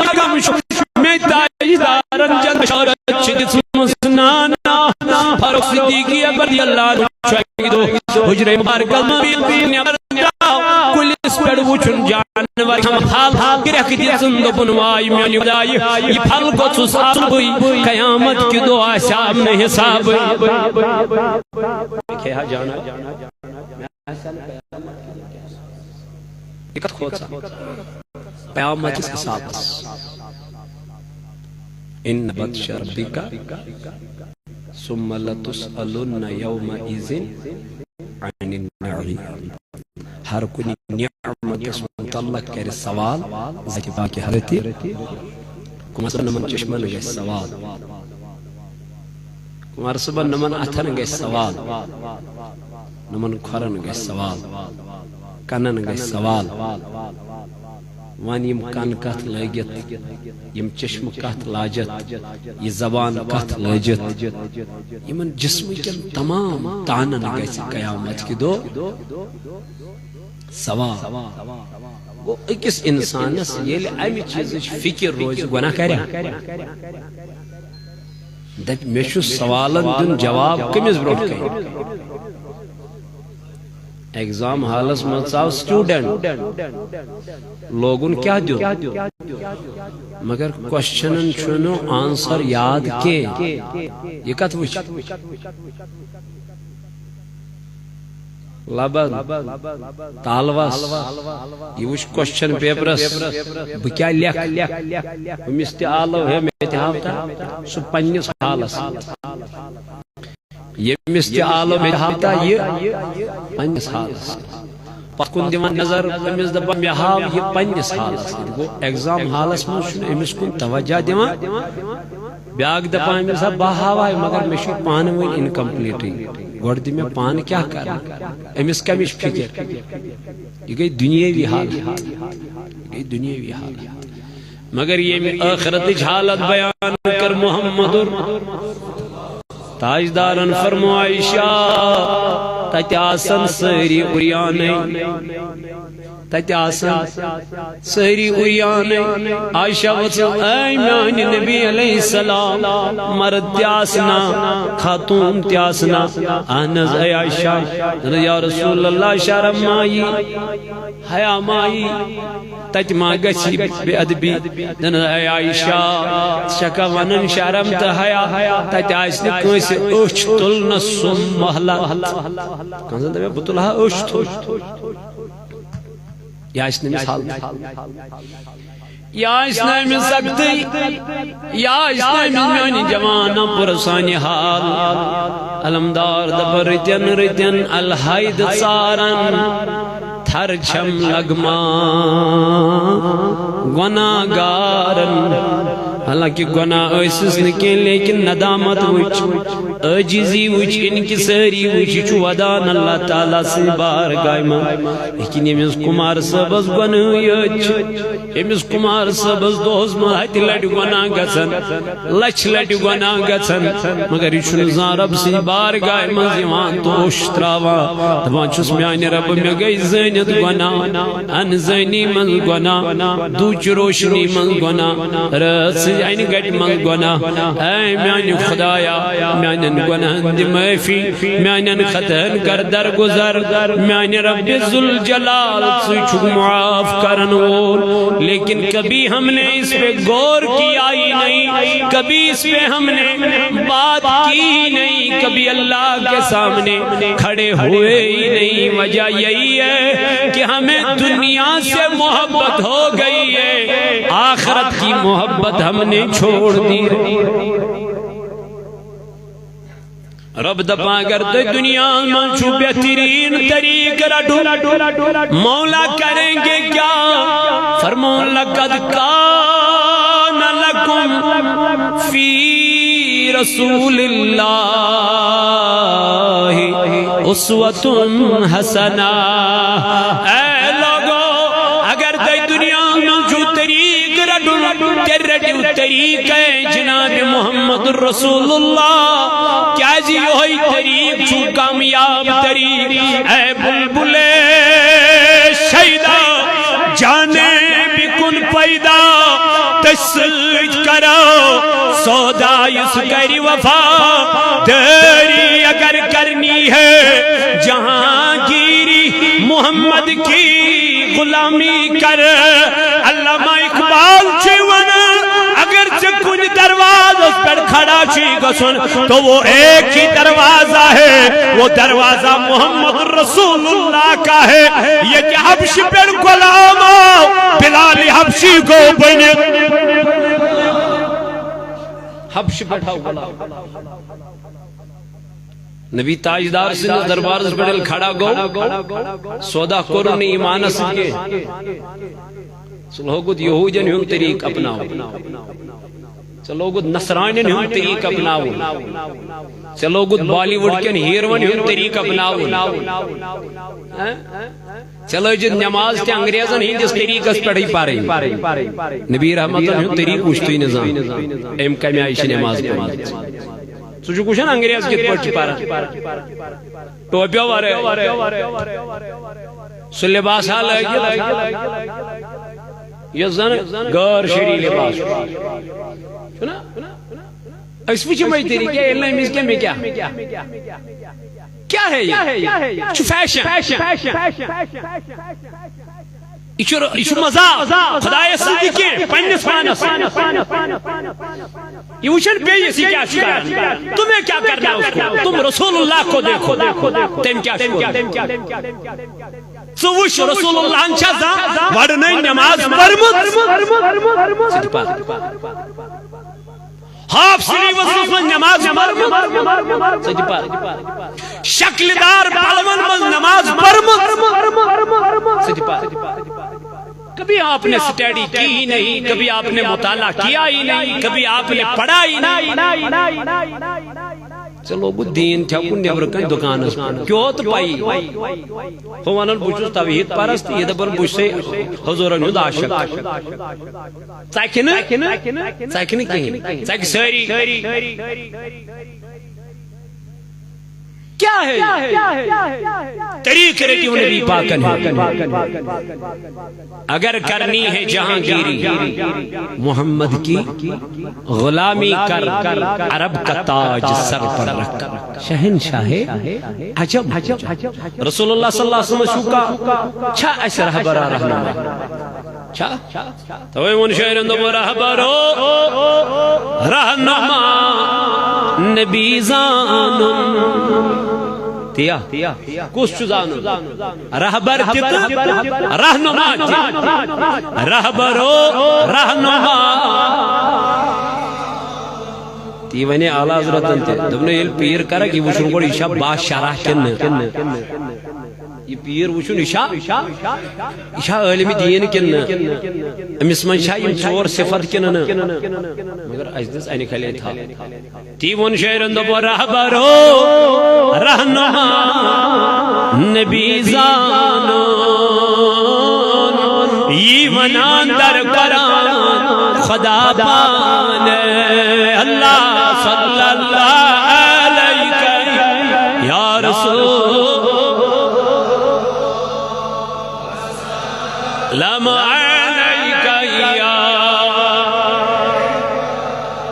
مےٚ تاجدارن جنت شہرت چھِ دِژمٕژ۔ نہ، نہ، فاروق صدیقی رضی اللہ عنہ چھُ اَکہِ دۄہ حجرے مبارکس منٛز نٮ۪بر درٛاو، کُلِس پٮ۪ٹھ وُچھُن جانور کھٮ۪وان پھل، کرٛٮ۪کھ دِژٕن، دوٚپُن، واے میانہِ خدایہِ، یہِ پھل گوٚژھُس آسُن بٕے، قیامت کہِ دۄہ آسہِ ہا نہٕ حسابٕے۔ یہِ کتھ کھوژان؟ قیامت کِس حسابس۔ ان بطش ربک ثم لتسألن يومئذ عن النعيم۔ ہر کُنہِ نعمتس متعلق کرِ سوال ذاتِ پاکِ حضرتِ۔ کمر صٲبن نمن چشمن گژھِ سوال، کمر صٲبن نمن اتھن گژھِ سوال، نمن کھۄرن گژھِ سوال، کنن گژھِ سوال۔ وۄنۍ یِم کن کتھ لٲگِتھ، یِم چشمہٕ کتھ لاجتھ، یہِ زبان کتھ لٲجتھ، یِمن جسمہٕ کٮ۪ن تمام تانن گژھِ قیامت کہِ دۄہ سوال۔ گوٚو، أکِس انسانس ییٚلہِ امہِ چیٖزٕچ فکر روزِ، گۄناہ کرِ۔ دپہِ، مےٚ چھُ سوالن دیُن جواب کٔمِس برونٛٹھ کنہِ؟ ایگزام ہالس منٛز ژاو سٹوڈنٹ، لوگُن کیٛاہ دیُن؟ مگر کوسچنن چھُنہٕ آنسر یاد کینٛہہ۔ یہِ کتھ وٕچھ؟ لبن، تالوس، یہِ وٕچھ کوسچن پیپرس، بہٕ کیٛاہ لیکھٕ؟ ہُمِس تہِ آلو ہے، مےٚ تہِ ہاو تہٕ سُہ پننِس حالس۔ ییٚمِس تہِ آلو مےٚ ہاو تہٕ یہِ پننِس حالس۔ پتھ کُن دِوان نظر، أمِس دپان، مےٚ ہاو یہِ پننِس حالس۔ یہِ گوٚو، ایگزام حالس منٛز چھُنہٕ أمِس کُن توجہ دِوان۔ بیٛاکھ دپان، أمِس ہا بہٕ ہاوہاے، مگر مےٚ چھُ پانہٕ وٕنۍ انکمپلیٖٹٕے۔ گۄڈٕ دِ مےٚ پانہٕ کیٛاہ کرنہٕ؟ أمِس کمِچ فکر؟ یہِ گٔے دُنیٲوی حالت۔ یہِ گٔے دُنیٲوی حالت۔ مگر ییٚمہِ ٲخرتٕچ حالت بیان کٔر محمد تاجدارن، فرمو، عائشہ، تتہِ آسن سٲری عریانٕے، تتہِ آسن سٲری عریانٕے۔ عائشہ وٕچھ، اے میانہِ نبی علیہ السلام، مرد تہِ آسنا، خاتون تہِ آسنا؟ اہن حظ، اے عائشہ۔ یا رسول اللہ، شرم ما یی؟ حیا ما یی؟ تتہِ ما گژھِ بے ادبی؟ دپان، اے عائشہ، ژٕ چھکھا ونان شرم تہٕ حیا؟ تتہِ آسہِ نہٕ کٲنٛسہِ أچھ تُلنس سُم مہلت۔ کانٛہہ زن دپہِ، بہٕ تُلہٕ ہا أچھ تُل۔ یہِ آسہِ نہٕ أمِس حالتٕے۔ یہِ آسہِ نہٕ أمِس سختٕے۔ یہِ آسہِ نہٕ أمِس، میانہِ جوانن، پُرسانہِ حال۔ علمدار دپان، رٕتٮ۪ن رٕتٮ۪ن الحید ژارن، تھر چھم لگمان گۄناہ گارن۔ حالانکہ گۄناہ ٲسِس نہٕ کینٛہہ، لیکن ندامت وٕچھ، عاجزی وٕچھ، انکساری وٕچھ، یہِ چھُ ودان اللہ تعالیٰ سٕنٛدِ بارگاہہِ منٛز۔ لیکن ییٚمِس کمار صٲبس گۄناہ یٲتۍ چھِ، أمِس کمار صٲبس دۄہس منٛز ہتہِ لٹہِ گۄناہ گژھن، لچھِ لٹہِ گۄناہ گژھن، مگر یہِ چھُنہٕ زانٛہہ رۄب سٕنٛزِ بارگاہہِ منٛز یِوان تہٕ اوٚش تراوان، دپان چھُس، میانہِ رۄبہٕ، مےٚ گٔے زٲنِتھ گۄناہ، انزٲنی منٛز گۄناہ، دوٗچہِ روشنی منٛز گۄناہ، رٲژ سٕنٛزِ انہِ گٹہِ منٛز گۄناہ۔ اے میانہِ خدایا، میانٮ۪ن گۄناہن دِ معٲفی، میانٮ۪ن خطاہن کر درگُزر۔ میانہِ رب ذوالجلال، ژٕ چھُکھ معاف کرن وول۔ لیکن کبھی ہم نے اس پہ غور کیا ہی نہیں، کبھی اس پہ ہم نے بات کی ہی نہیں، کبھی اللہ کے سامنے کھڑے ہوئے ہی نہیں۔ وجہ یہی ہے کہ ہمیں دنیا سے محبت ہو گئی ہے، آخرت کی محبت ہم نے چھوڑ دی ہے۔ رب دپان، اگر تُہۍ دنیا منٛز چھُو بہترین طریقہٕ رٹُن، مولا کریں گے کیا؟ فرمون، لقد کان لکم فی رسول اللہ اسوۃ حسنہ۔ اے لوگو، اگر تُہۍ دنیا منٛز چھُو طریقہٕ رٹُن، تیٚلہِ رٔٹِو طریقے جناب محمد رسول اللہ۔ کیازِ یہوے طریق چھُ کامیاب طریق۔ اے بلبلے شیدا، جانے بکن پیدا، تس سۭتۍ کرو سودا یُس کرِ وفا داری۔ اگر کرنی ہے جہانگیری محمد کی غلامی کر۔ علامہ اقبال چھُ ونان، اگر ژےٚ کُنہِ دروازس پٮ۪ٹھ کھڑا چھُے گژھُن، تو وہ ایک ہی دروازہ ہے، وہ دروازہ محمد رسول اللہ کا ہے۔ ییٚتہِ حبشہِ پٮ۪ٹھ غلام آو، بلال حبشی گوٚو بٔنِتھ۔ حبشہِ پٮ۪ٹھ آو غلام۔ نبی تاجدار سٕنٛدِس دربارس پٮ۪ٹھ ییٚلہِ کھڑا گوٚو، سودا کوٚرُن نہٕ ایمانس سۭتۍ کینٛہہ۔ ژٕ لوگُت یہودین ہُنٛد طریٖقہٕ اپناوُن، ژےٚ لوگُت نصرانین ہُنٛد طریٖقہٕ اپناوُن، ژےٚ لوگُت بالی وُڈ کٮ۪ن ہیروَن ہُنٛد طریٖقہٕ اپناوُن۔ ہہ؟ ژےٚ لٲجِتھ نماز تہِ انگریزن ہٕنٛدِس طریٖقس پٮ۪ٹھٕے پرٕنۍ۔ نبی رحمتن ہُنٛد طریٖقہٕ وُچھتُے نہٕ زانٛہہ۔ أمۍ کمہِ آیہِ چھِ نماز پٔرمٕژ؟ ژٕ چھُکھ وٕچھان انگریز کِتھ پٲٹھۍ چھِ پران؟ ٹوپیو ورٲے۔ سُہ لباسا لٲگِتھ یُس زن غٲر شرعی لباس چھُ۔ چھُنا؟ أسۍ وٕچھو وۄنۍ طریٖقہٕ، ییٚلہِ نہٕ أمِس کینٛہہ، مےٚ کیٛاہ؟ کیٛاہ ہے یہِ؟ یہِ چھُ فیشن۔ یہِ چھُ، یہِ چھُ مذاق۔ خدایس سۭتۍ نہٕ کینٛہہ، پننِس پانس سۭتۍ۔ یہِ وٕچھن بیٚیِس، یہِ کیٛاہ چھُ کران۔ تمہیں کیا کرنا اس کو؟ تم رسول اللہ کو دیکھو۔ تٔمۍ کیٛاہ چھُ کوٚرمُت؟ ژٕ وٕچھ، رسول اللہن چھا زانٛہہ وۄڑنٕے نماز پٔرمٕژ؟ ژٕ تہِ پر۔ ہاف سلیوس منٛز نماز پٔرمٕژ؟ ژٕ تہِ پر۔ شکلہِ دار پلون منٛز نماز پٔرمٕژ؟ ژٕ تہِ پر۔ کبھی آپ نے اسٹڈی کی ہی نہیں، کبھی آپ نے مطالعہ کیا ہی نہیں، کبھی آپ نے پڑھا ہی نہیں۔ ژےٚ لوگُت دیٖن تھٮ۪کُن نیٚبرٕ کنہِ دُکانس پٮ۪ٹھ۔ کیٛو تہٕ پَیی۔ ہُہ وَنان، "بہٕ چھُس توحیٖد پرست"، یہِ دَپان، "بہٕ چھُسے حضوٗرن ہُنٛد عاشق"۔ ژَکہِ نہٕ، ژَکہِ نہٕ کِہیٖنۍ۔ ژَکہِ سٲری۔ کیا ہے؟ طریقہ رٔٹِو نبی پاکن ہُنٛد۔ اگر کرنی ہے جہانگیری، محمد کی غلامی کر، عرب کا تاج سر پر رکھ۔ شہنشاہ عجب۔ رسول اللہ صلی اللہ علیہ وسلم چھُ کا، چھا اسہِ رہبرا رہنما؟ چھا؟ توے ووٚن شٲعرن، دوٚپُن، رہبرو رہنما نبی زانُن۔ تیا، کُس چھُ زانُن؟ رہبر تہِ تہٕ رہنما تہِ۔ رہبرو رہنما۔ تی ونے اعلیٰ حضرتن تہِ۔ دوٚپُن، ییٚلہِ پیٖر کرکھ، یہِ وٕچھُن گۄڈٕ، یہِ چھا با شرح کِنہٕ نہٕ؟ یہِ پیٖر وٕچھُن، یہِ چھا، یہِ چھا عٲلمِ دیٖن کِنہٕ نہٕ؟ أمِس منٛز چھا یِم ژور صفت کِنہٕ نہٕ؟ مگر اَسہِ دِژ اَنہِ کھلے تھل۔ تی ووٚن شٲعرن، دوٚپُن، رہبرو رہنما نبی زانُن، یی ونان در قرآن خدا پان۔ اللہ صلی اللہ علیک یا رسول، لم علیک یا۔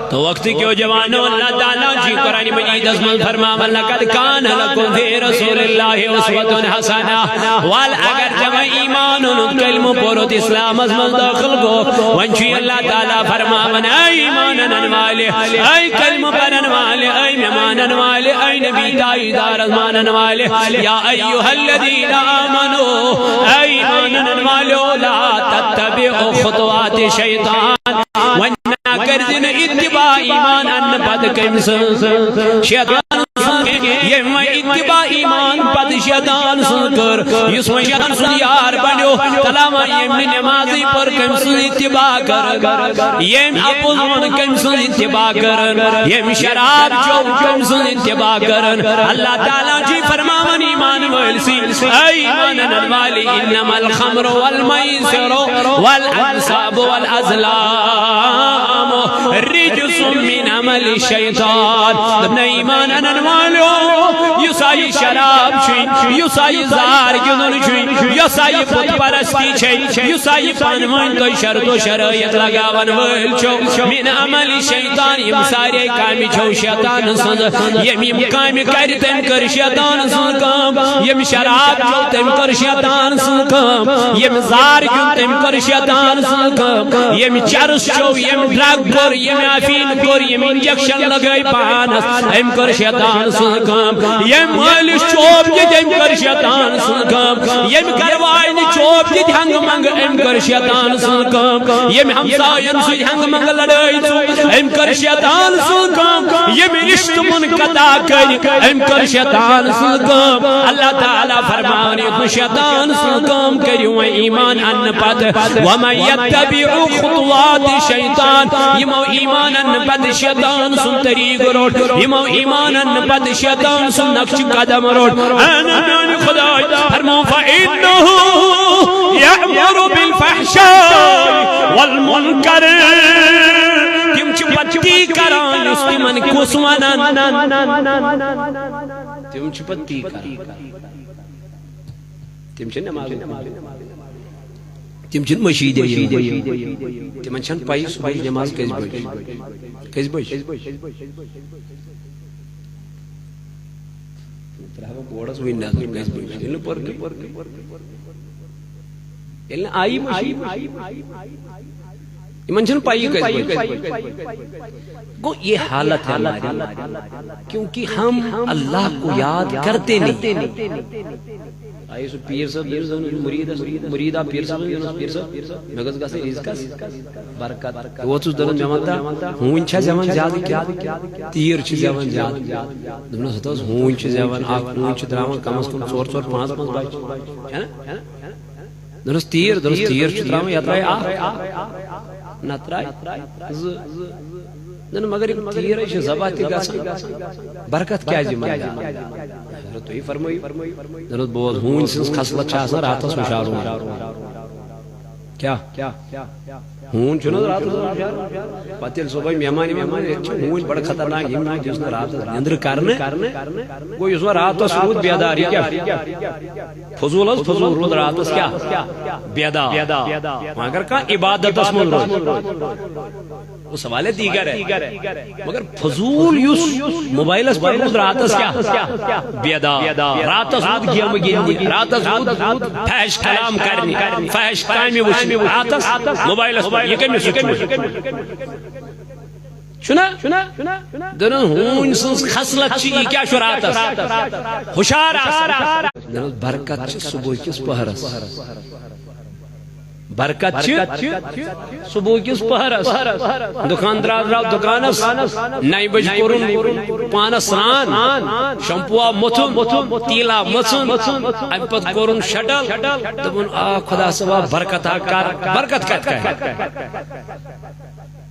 تو وقت کیو جوانو، اللہ تعالیٰ جی قرآن مجیدس منٛز فرماوان، لقد کان لکم فی رسول اللہ اسوۃ حسنہ۔ وال اگر جمع ایمان اونُت، کلمہٕ پوٚرُتھ، اسلامس منٛز دٲخل گوٚو، وۄنۍ چھُ اللہ تعالیٰ فرماوان، اے ایمان انن والے، اے کلمہٕ پرن والے، اے مےٚ مانن والے، اے نبی تاجدارس مانن والے، یا ایھا الذین آمنو، اے ایمان انن والو، لا تتبعوا خطوات شیطان۔ وۄنۍ نہ کٔرزِ نہٕ اتباع ایمان اننہٕ پتہٕ کٔمۍ سٕنٛز؟ شیطان سٕنٛز۔ ییٚمۍ وۄنۍ اتباع ایمان پتہٕ شیطان سٕنٛز کٔر، یُس وۄنۍ شیطان سُنٛد یار بنیو، تلا وۄنۍ ییٚمۍ نہٕ نمازٕے پٔر، کٔمۍ سٕنٛز اتباع کٔر؟ ییٚمۍ اپُز ووٚن، کٔمۍ سٕنٛز اتباع کٔرٕن؟ ییٚمۍ شراب چوٚو، کٔمۍ سٕنٛز اتباع کٔرٕن؟ اللہ تعالیٰ چھُ فرماوان ایمان وٲلۍ سٕے، اے ایمان انن والے، انما الخمر والمیسر والانصاب والازلام رجس من عمل الشیطان۔ دوٚپُن، اے ایمان انن والو، یُس ہا یہِ شراب چھُ، یُس ہا یہِ زار گِنٛدُن چھُ، یۄس ہا یہِ بت پرستی چھے، یُس ہا یہِ پانہٕ ؤنۍ تُہۍ شرط و شرٲیط لگاوان وٲلۍ چھِو، من عمل شیطان، یِم سارے کامہِ چھَو شیطان سٕنٛز۔ ییٚمۍ یِم کامہِ کَرِ، تٔمۍ کٔر شیطان سٕنٛز کٲم۔ ییٚمۍ شراب چیوٚو، تٔمۍ کٔر شیطان سٕنٛز کٲم۔ ییٚمۍ زار گیُنٛد، تٔمۍ کٔر شیطان سٕنٛز کٲم۔ ییٚمۍ چرس چیوٚو، ییٚمۍ ڈرگ کوٚر، ییٚمۍ افیٖن کوٚر، ییٚمۍ انجیکشن لگٲے پانس، أمۍ کٔر شیطان سٕنٛز کٲم۔ ییٚمۍ مٲلِس چوب دِتۍ، أمۍ کٔر شیطان سٕنٛز کٲم۔ ییٚمۍ گرٕ واجنہِ چوب دِتۍ، ہنگ منگ، أمۍ کٔر شیطان سٕنٛز کٲم۔ ییٚمۍ ہمساین سۭتۍ ہنگ منگ لڑٲے ژھٕنۍ، أمۍ کٔر شیطان سٕنٛز کٲم۔ ییٚمۍ رشتہٕ منقطع کٔرۍ، أمۍ کٔر شیطان سٕنٛز کٲم۔ اللہ تعالیٰ فرماوان، یُس نہٕ شیطان سٕنٛز کٲم کٔرِو وۄنۍ ایمان اننہٕ پتہٕ۔ ومن یتبع خطوات شیطان، یِمو ایمان اننہٕ پتہٕ شیطان سُنٛد طریقہٕ روٚٹ، یِمو ایمان اننہٕ پتہٕ شیطان سُنٛد نقشہٕ قدم روٚٹ۔ اے میانہِ خداے، فرمو، فإنه یأمر بالفحشاء والمنکر۔ تِم چھِ پتی کران یُس تِمن کُس ونان۔ تِم چھِ پتی کران۔ تِم چھِ نماز۔ تِم چھِنہٕ مٔشیٖدے یِوان۔ تِمن چھَنہٕ پَیی صُبحٕچ نماز کٔژِ بجہِ۔ کٔژِ بجہِ؟ ترٛاوٕ بورڈس وٕنہِ نظر، کٔژِ بجہِ؟ ییٚلہِ نہٕ پٔر گٔے، ییٚلہِ نہٕ آیی مٔشیٖد۔ یِمن چھَنہٕ پَیی کٔژِ بجہِ۔ گوٚو، یہ حالت ہے ہماری، کیونکہ ہم اللہ کو یاد کرتے نہیں۔ آیہِ سُہ پیٖر صٲب، ییٚمِس زَن مُریٖدَس، مُریٖدا پیٖر صٲبَس، یوٚنَس پیٖر صٲب، مےٚ گٔژھ گژھٕنۍ رِزقَس برکت۔ بہٕ ووتُس، دوٚپُن، مےٚ وَن تہٕ، ہوٗنۍ چھا زٮ۪وان زیادٕ کِنہٕ تیٖر چھِ زٮ۪وان زیادٕ؟ دوٚپنَس، ہَتہٕ حظ، ہوٗنۍ چھِ زٮ۪وان، اَکھ ہوٗنۍ چھِ ترٛاوان کَم از کَم ژور ژور پانٛژھ پانٛژھ بَچہِ۔ ہے نا؟ دوٚپنَس، تیٖر، دوٚپنَس، تیٖر چھِ ترٛاوان، یَتھ ترٛایہِ اَکھ، نَتہٕ ترٛایہِ زٕ۔ نہ، نہ، مگر یِم تیٖر چھِ ذبح تہِ گژھان، برکت کیٛازِ یِمَن؟ حضرت تُہی فرمٲیِو۔ حضرت بوز، ہوٗنۍ سٕنٛز خصلت چھِ آسان راتَس ہُشار روزُن۔ کیٛاہ؟ ہوٗن چھُنہٕ حظ راتَس ہُشار؟ پَتہٕ ییٚلہِ صُبحٲے مہمان وہمان، ییٚتہِ چھِ ہوٗنۍ بڑٕ خطرناک، یِم یِم دِژ نہٕ راتَس نیٚنٛدرٕ کرنہٕ۔ گوٚو یُس وۄنۍ راتَس روٗد بیدار، یہِ کیٛاہ؟ فضوٗل حظ، فضوٗل روٗد راتَس کیٛاہ؟ بیدار۔ وۄنۍ اگر کانٛہہ عبادتَس منٛز روزِ، وہ سوال دیگر ہے۔ مگر فضول یُس موبائلس پٮ۪ٹھ روٗد راتس کیٛاہ؟ بیدار۔ راتس روٗد گیمہٕ گِنٛدنہِ، راتس روٗد فحش کلام کرنہِ، فحش کامہِ وٕچھنہِ۔ راتس موبائلس پٮ۪ٹھ، یہِ کٔمِس سۭتۍ چھُ؟ چھُنا؟ دٔپِن، ہوٗنۍ سٕنٛز خصلت چھِ، یہِ کیٛاہ چھُ راتس؟ ہُشار آسان۔ دٔپِن، برکت چھِ صبح کِس پہرس۔ برکت چھِ صبح کِس پہرس۔ دُکاندار درٛاو دُکانس، نَیہِ بجہِ کوٚرُن پانس سرٛان، شمپوا موٚتھُن، تیٖلا مٔژھُن، اَمہِ پتہٕ کوٚرُن شٹل۔ دوٚپُن، آ خۄدا صٲبا، برکت ہا کر، برکت کتھ کرِ؟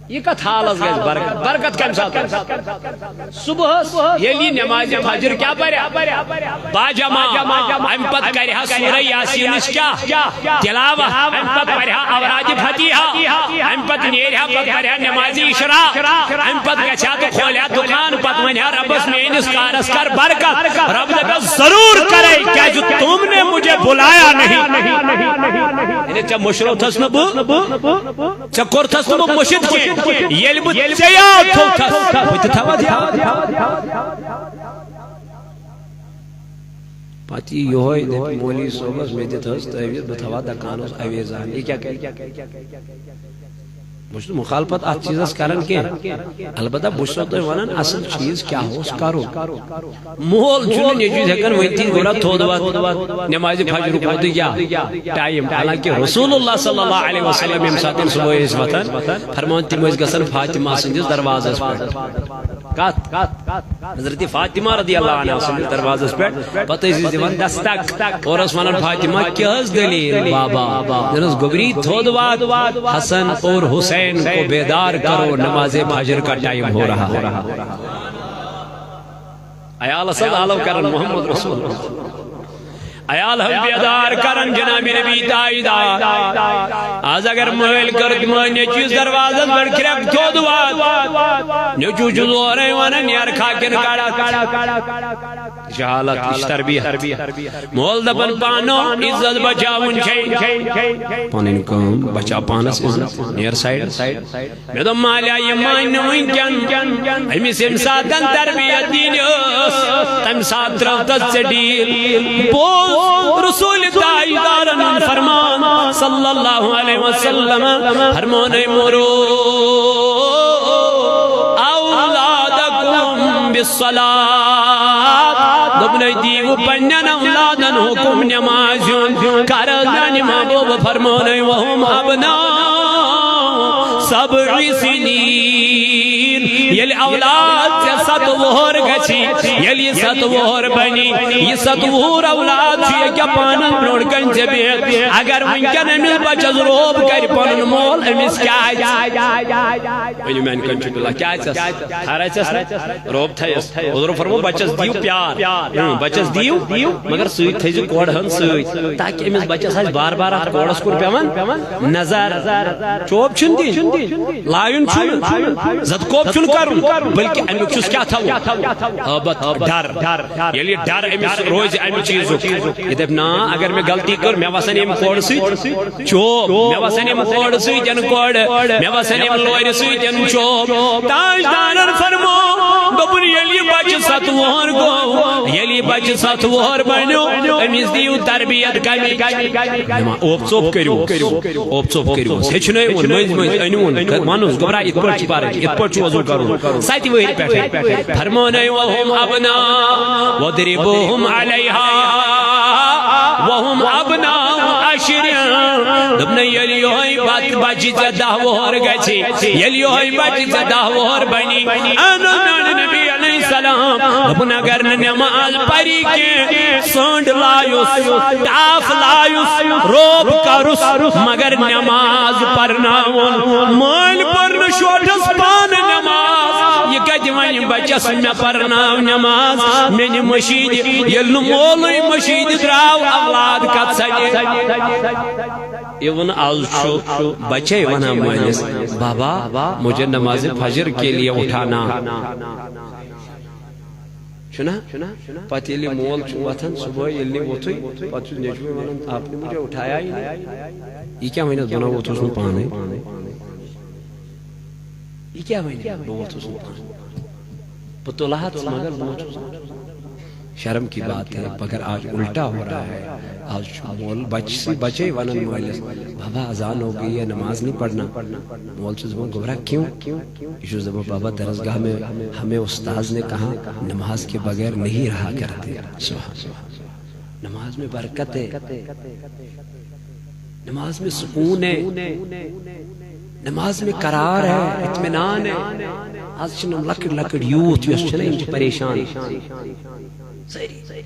یہِ کتھ حالس گژھِ برکت؟ برکت کمہِ ساتہٕ؟ صبحس ییٚلہِ یہِ نمازِ فجر کیٛاہ پرِ؟ باجماع۔ امہِ پتہٕ کرِ ہا سورہ یاسینٕچ کیٛاہ؟ تلاوت۔ امہِ پتہٕ پرِ ہا اورادِ فتیحہ۔ امہِ پتہٕ نیرِ ہا، پتہٕ پرِ ہا نمازِ اشراق۔ امہِ پتہٕ گژھِ ہا تہٕ کھولہِ ہا دُکان، پتہٕ ونہِ ہا، ربس، میٲنِس کارس کر برکت۔ رب دپس، ضرور کرے، کیازِ تم نے مجھے بلایا نہیں۔ یعنی ژےٚ مٔشروتھس نہٕ بہٕ۔ ژےٚ کوٚرتھس نہٕ بہٕ مٔشِتھ کینٛہہ۔ ییٚلہِ بہٕ ژےٚ یاد تھوٚوتھس، بہٕ تہِ تھاوتھ یاد۔ پتہٕ یی یِہوٚے دَپہِ مولوی صٲبس، مےٚ دِتھ حظ تعویٖذ، بہٕ تھاوہا دکانس اویزان۔ یہِ کیٛاہ کرِ؟ بہٕ چھُس نہٕ مُخالفت اتھ چیٖزس کران کینٛہہ۔ البتہ بہٕ چھُسو تۄہہِ ونان، اصل چیٖز کیٛاہ اوس کرُن۔ مول چھُنہٕ نیٚچوِس ہٮ۪کان ؤنتھٕے، گوٚڑا تھوٚد وۄتھ، نٮ۪مازِ فجرُک ووتُے کیٛاہ ٹایم۔ حالانکہِ رسول اللہ صلی اللہ علیہ وسلم ییٚمہِ ساتہٕ صبحٲے ٲسۍ وۄتھان، فرمان، تِم ٲسۍ گژھان فاطمہ سٕنٛدِس دروازس پٮ۪ٹھ۔ کتھ؟ حضرت فاطمہ رضی اللہ عنہا سٕنٛدِس دروازس پٮ۪ٹھ۔ پتہٕ ٲسۍ أسۍ دِوان دستک اور ٲس ونان، فاطمہ، کیٛاہ حظ دٔلیٖل بابا؟ دوٚپنس، گوٚبری، تھوٚد وات، حسن اور حسین کو بیدار کرو، نماز فجر کا ٹائم ہو رہا ہے۔ عیالس حظ آلو کران محمد رسول۔ عیال حظ بیدار کران جناب نبی تاجدار۔ آز اگر مٲلۍ کٔرٕکھ مٲلۍ نیٚچوِس دروازس پٮ۪ٹھ کرٛٮ۪کھ تھوٚد وات، نیٚچوٗ چھُ زورے ونان، نیرکھا کِنہٕ کڑکھ؟ یہِ چھِ حالت، یہِ چھِ تربیت۔ مول دپان، پانو عزت بچاوُن چھے۔ پنٕنۍ کٲم بچاو پانس عزت، نیر سایڈ۔ مےٚ دوٚپ، مالیٰ، یہِ مانہِ نہٕ وٕنکٮ۪ن۔ أمِس ییٚمہِ ساتَن تربیت دِنۍ ٲس، تَمہِ ساتہٕ ترٛٲو تَس ژےٚ ڈیٖل۔ بوز رسول تاجدارن ہُنٛد فرمان صلی اللہ علیہ وسلم، فرمونَے، مرو اولادکم بالصلاۃ۔ دوٚپنَے، دِیِو پنٛنٮ۪ن اولادَن حُکُم نٮ۪مازِ ہُنٛد۔ کر حظ میٛانہِ محبوٗبہٕ فرمونَے، وَهُمْ أَبْنَاءُ سَبْعِ سِنِينَ۔ ییٚلہِ اولاد ژےٚ ستہٕ وُہُر گژھی، ییٚلہِ یہِ ستہٕ وُہُر بنی، یہِ ستہٕ وُہُر اولاد چھُ ییٚکیٛاہ پانَس برٛونٛٹھ کَنہِ ژےٚ بِہِتھ۔ اگر وٕنکٮ۪ن أمِس بَچَس روب کَرِ پَنُن مول، أمِس کیٛاہ آسہِ؟ ؤنِو میٛانہِ کَنہِ چھُ بِلا، کیٛاہ آسٮ۪س؟ خٲر آسٮ۪س نا؟ روب تھٲیِس۔ حضور فرمو، بَچَس دِیِو پیار۔ اۭں، بَچَس دِیِو، مگر سۭتۍ تھٲیزِ کورِ ہن سۭتۍ، تاکہِ أمِس بَچَس آسہِ بار بار اَتھ کورَس کُن پٮ۪وان نظر۔ چوب چھُنہٕ دِنۍ، لایُن چھُنہٕ، زَدٕ کوب چھُنہٕ کَرُن، بلکہِ اَمیُک چھُس کیٛاہ تھاوُن؟ ہٲبت، ڈر۔ ییٚلہِ یہِ ڈر أمِس روزِ اَمہِ چیٖزُک، یہِ دَپہِ، نا، اگر مےٚ غلطی کٔر، مےٚ وَسَن ییٚمہِ کورِ سۭتۍ چوب، مےٚ وَسَن یِم کورِ سۭتۍ کورِ، مےٚ وَسَن یِم لورِ سۭتۍ چوب۔ تاجدارن فرمو، دوٚپُن، ییٚلہِ یہِ بَچہٕ ستہٕ وُہُر گوٚو، ییٚلہِ یہِ بَچہٕ ستہٕ وُہُر بنیو، أمِس دِیِو تربیت کَمِچ؟ نما-، اوپ ژوپ کٔرِو، اوپ ژوپ کٔرِو، ہیٚچھنٲیوُن، مٔنٛزۍ مٔنٛزۍ أنِوُن، وَنُن، گوٚبرا، یِتھ پٲٹھۍ چھِ پَرٕنۍ، یِتھ پٲٹھۍ چھُ وضوٗ کَرُن، سَتہِ وٕہٕرِ پٮ۪ٹھَے۔ فرمونَے، وَهُمْ أَبْنَاءُ وَاضْرِبُوهُمْ عَلَيْهَا وَهُمْ أَبْنَاءُ عَشْرٍ۔ دوٚپنَے، ییٚلہِ یِہوٚے بَچ-، بَچہِ ژےٚ دَہ وُہُر گژھِ، ییٚلہِ یِہوٚے بَچہِ ژےٚ دَہ وُہُر بَنہِ، اَہَن حظ، میٛانہِ نبی علیہ السلام۔ دوٚپُن، اگر نہٕ نٮ۪ماز پَری کینٛہہ، سٔنٛڈ لایُس، ٹاپھ لایُس، روب کَرُس، مگر نٮ۪ماز پَرناوُن۔ مٲلۍ پٔر نہٕ شوٹھَس پانہٕ نٮ۪ماز، یہِ کَتہِ وَنہِ بَچَس، مےٚ پَرناو نٮ۪ماز، مےٚ نہِ مٔشیٖدِ؟ ییٚلہِ نہٕ مولٕے مٔشیٖدِ درٛاو، اولاد کَتھ سَنہِ؟ اِوٕن آز چھُ بَچَے وَنان مٲلِس، بابا، مجھے نماز فجر کے لیے اٹھانا۔ چھُنہ؟ پتہٕ ییٚلہِ مول چھُ وۄتھان صُبحٲے، ییٚلہِ نہٕ ووٚتھُے، پتہٕ چھُس نیٚچوٕے وَنان، آپ نے مجھے اٹھایا ہی نہیں۔ یہِ کیٛاہ وَنہِ اَتھ؟ بہٕ نہ ووٚتھُس نہٕ پانَے۔ یہِ کیٛاہ وَنہِ؟ بہٕ ووٚتھُس نہٕ پانَے۔ بہٕ تُلہٕ ہا ژٕ، مگر بہٕ ووٚتھُس نہٕ۔ شرم کی بات ہے، مگر آج الٹا ہو رہا ہے۔ آز چھُ مول بچہِ سٕے، بچے وَنان مٲلِس، بابا، اذان ہو گئی ہے، نماز نہیں پڑھنا۔ مول چھُس دَپان، گوٚبرا، کیوں؟ یہِ چھُس دَپان، بابا، درسگاہ میں ہمیں استاذ نے کہا، نماز کے بغیر نہیں رہا کرتے۔ سبحان اللہ۔ نماز میں برکت ہے، نماز میں سکون ہے، نماز میں قرار ہے، اطمینان ہے۔ آز چھِ یِم لۄکٕٹۍ لۄکٕٹۍ یوٗتھ یۄس چھِ نہ، یِم چھِ پریشان۔ سٲری۔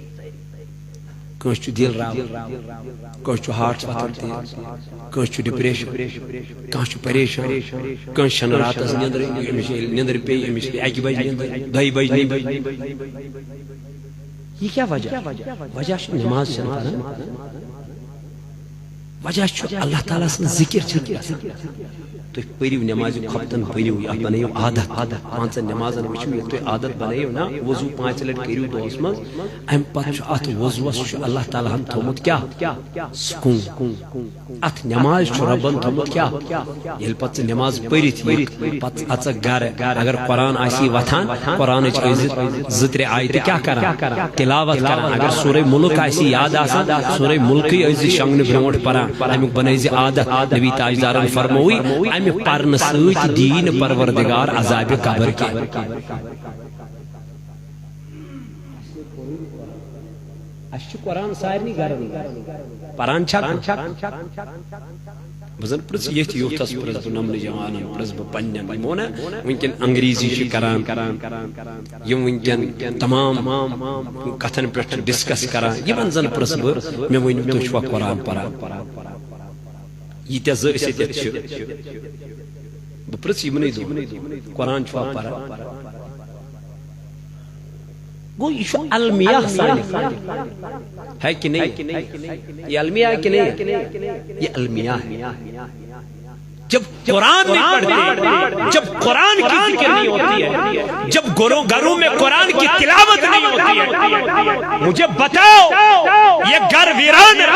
کٲنٛسہِ چھُ دِل راوان، کٲنٛسہِ چھُ ہارٹ وَتھان تیز، کٲنٛسہِ چھُ ڈپریشن، کانٛہہ چھُ پریشان، کٲنٛسہِ چھَنہٕ راتَس نیٚنٛدرٕے، أمِس ییٚلہِ نیٚنٛدٕر پیٚیہِ، أمِس چھِ اَکہِ بجہِ نیٚنٛدٕر، دۄیہِ بجہِ نیٚنٛدٕر۔ یہِ کیٛاہ وجہ؟ وجہ چھُ نماز چھَنہٕ پَران۔ وجہ چھُ اللہ تعالیٰ سٕنٛز ذِکِر چھَنہٕ گژھان۔ تُہۍ پٔرِو نمازِ خۄفتن، بٔنِو، اَتھ بنٲیِو عادت۔ پانٛژن نمازن وٕچھِو، ییٚلہِ تُہۍ عادت بنٲیِو نا، وضوٗ پانٛژِ لٹہِ کٔرِو دۄہس منٛز، اَمہِ پتہٕ چھُ اَتھ وضوٗوس چھُ اللہ تعالیٰ ہن تھوٚومُت کیٛاہ؟ سکوٗن۔ اَتھ نمازِ چھُ رۄبن تھوٚومُت کیٛاہ؟ ییٚلہِ پتہٕ ژٕ نماز پٔرِتھ یِکھ، پتہٕ اژکھ گرٕ، اگر قرآن آسی وۄتھان، قرآنٕچ ٲسۍ زِ زٕ ترٛےٚ آیتہٕ کیٛاہ کران؟ تلاوت کران۔ اگر سورہ ملک آسی یاد آسان، سورہ ملکٕے ٲسۍ زِ شۄنٛگنہٕ برونٛٹھ پران۔ امیُک بنٲے زِ عادت۔ نبی تاجدارن فرمووٕے، امہِ پرنہٕ سۭتۍ دِیہِ نہٕ پروردگار عذابِ قبر کینٛہہ۔ اَسہِ چھُ قرآن سارنٕے گرن منٛز۔ پران چھا؟ بہٕ زن پرٛژھ ییٚتھۍ یوٗتھس، پرٛژھ بہٕ نمنہٕ جوانن، پرٛژھ بہٕ پننٮ۪ن، یِمو نہ وٕنکٮ۪ن انگریزی چھِ کران، یِم وٕنکٮ۪ن تمام کتھن پٮ۪ٹھ چھِ ڈسکس کران، یِمن زن پرٛژھ بہٕ، مےٚ ؤنِو، تُہۍ چھِوا قرآن پران؟ ییٖتیٛاہ زٕ أسۍ ییٚتٮ۪تھ چھِ، بہٕ پرٛژھ یِمنٕے دۄن، قرآن چھُوا پران؟ گوٚو، یہِ چھُ المیہ سانہِ خٲطرٕ۔ ہے کہ نہیں؟ یہ المیہ ہے کہ نہیں؟ یہ المیہ ہے۔ جب قرآن نہیں پڑھتے، جب قرآن کی ذکر نہیں ہوتی ہے، جب گھروں، گھروں میں قرآن کی تلاوت نہیں ہوتی ہے، مجھے بتاؤ، یہ گھر ویران ہے۔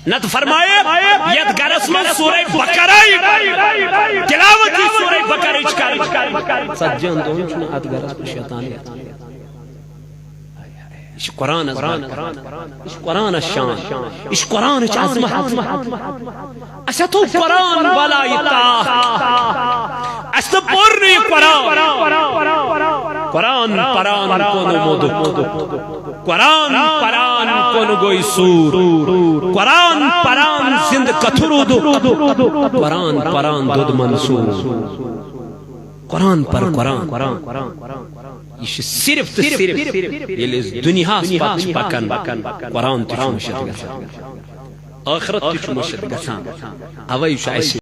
نتہٕ فرمایہِ، یتھ گرس منٛز سورہ بقرہ تلاوت یی، سورہ بقرہ چھِ کرٕنۍ۔ ژتجی ہن دۄہن چھُنہٕ اتھ گرس منٛز شیطان یتھ۔ یہِ چھُ قرآنس برکت۔ یہِ چھُ قرآنس شان۔ یہِ چھُ قرآنٕچ عظمت۔ اسہِ ہا تھوٚو قرآن بلایہِ تاپھ۔ اسہِ تہٕ پوٚر نہٕ یہِ قرآن۔ قرآن پران کونو مودُک۔ قرآن پران کونو گوئی سور۔ قرآن پران زند کتھرودُک۔ قرآن پران دود منصور۔ قرآن پر قرآن۔ یہ چھُ صرف تہٕ صرف ییٚلہِ أسۍ دُنیاہس پتہٕ چھِ پکان، قرآن تہِ چھُ مٔشِتھ گژھان، ٲخرت تہِ چھُ مٔشِتھ گژھان۔ اوے چھُ اَسہِ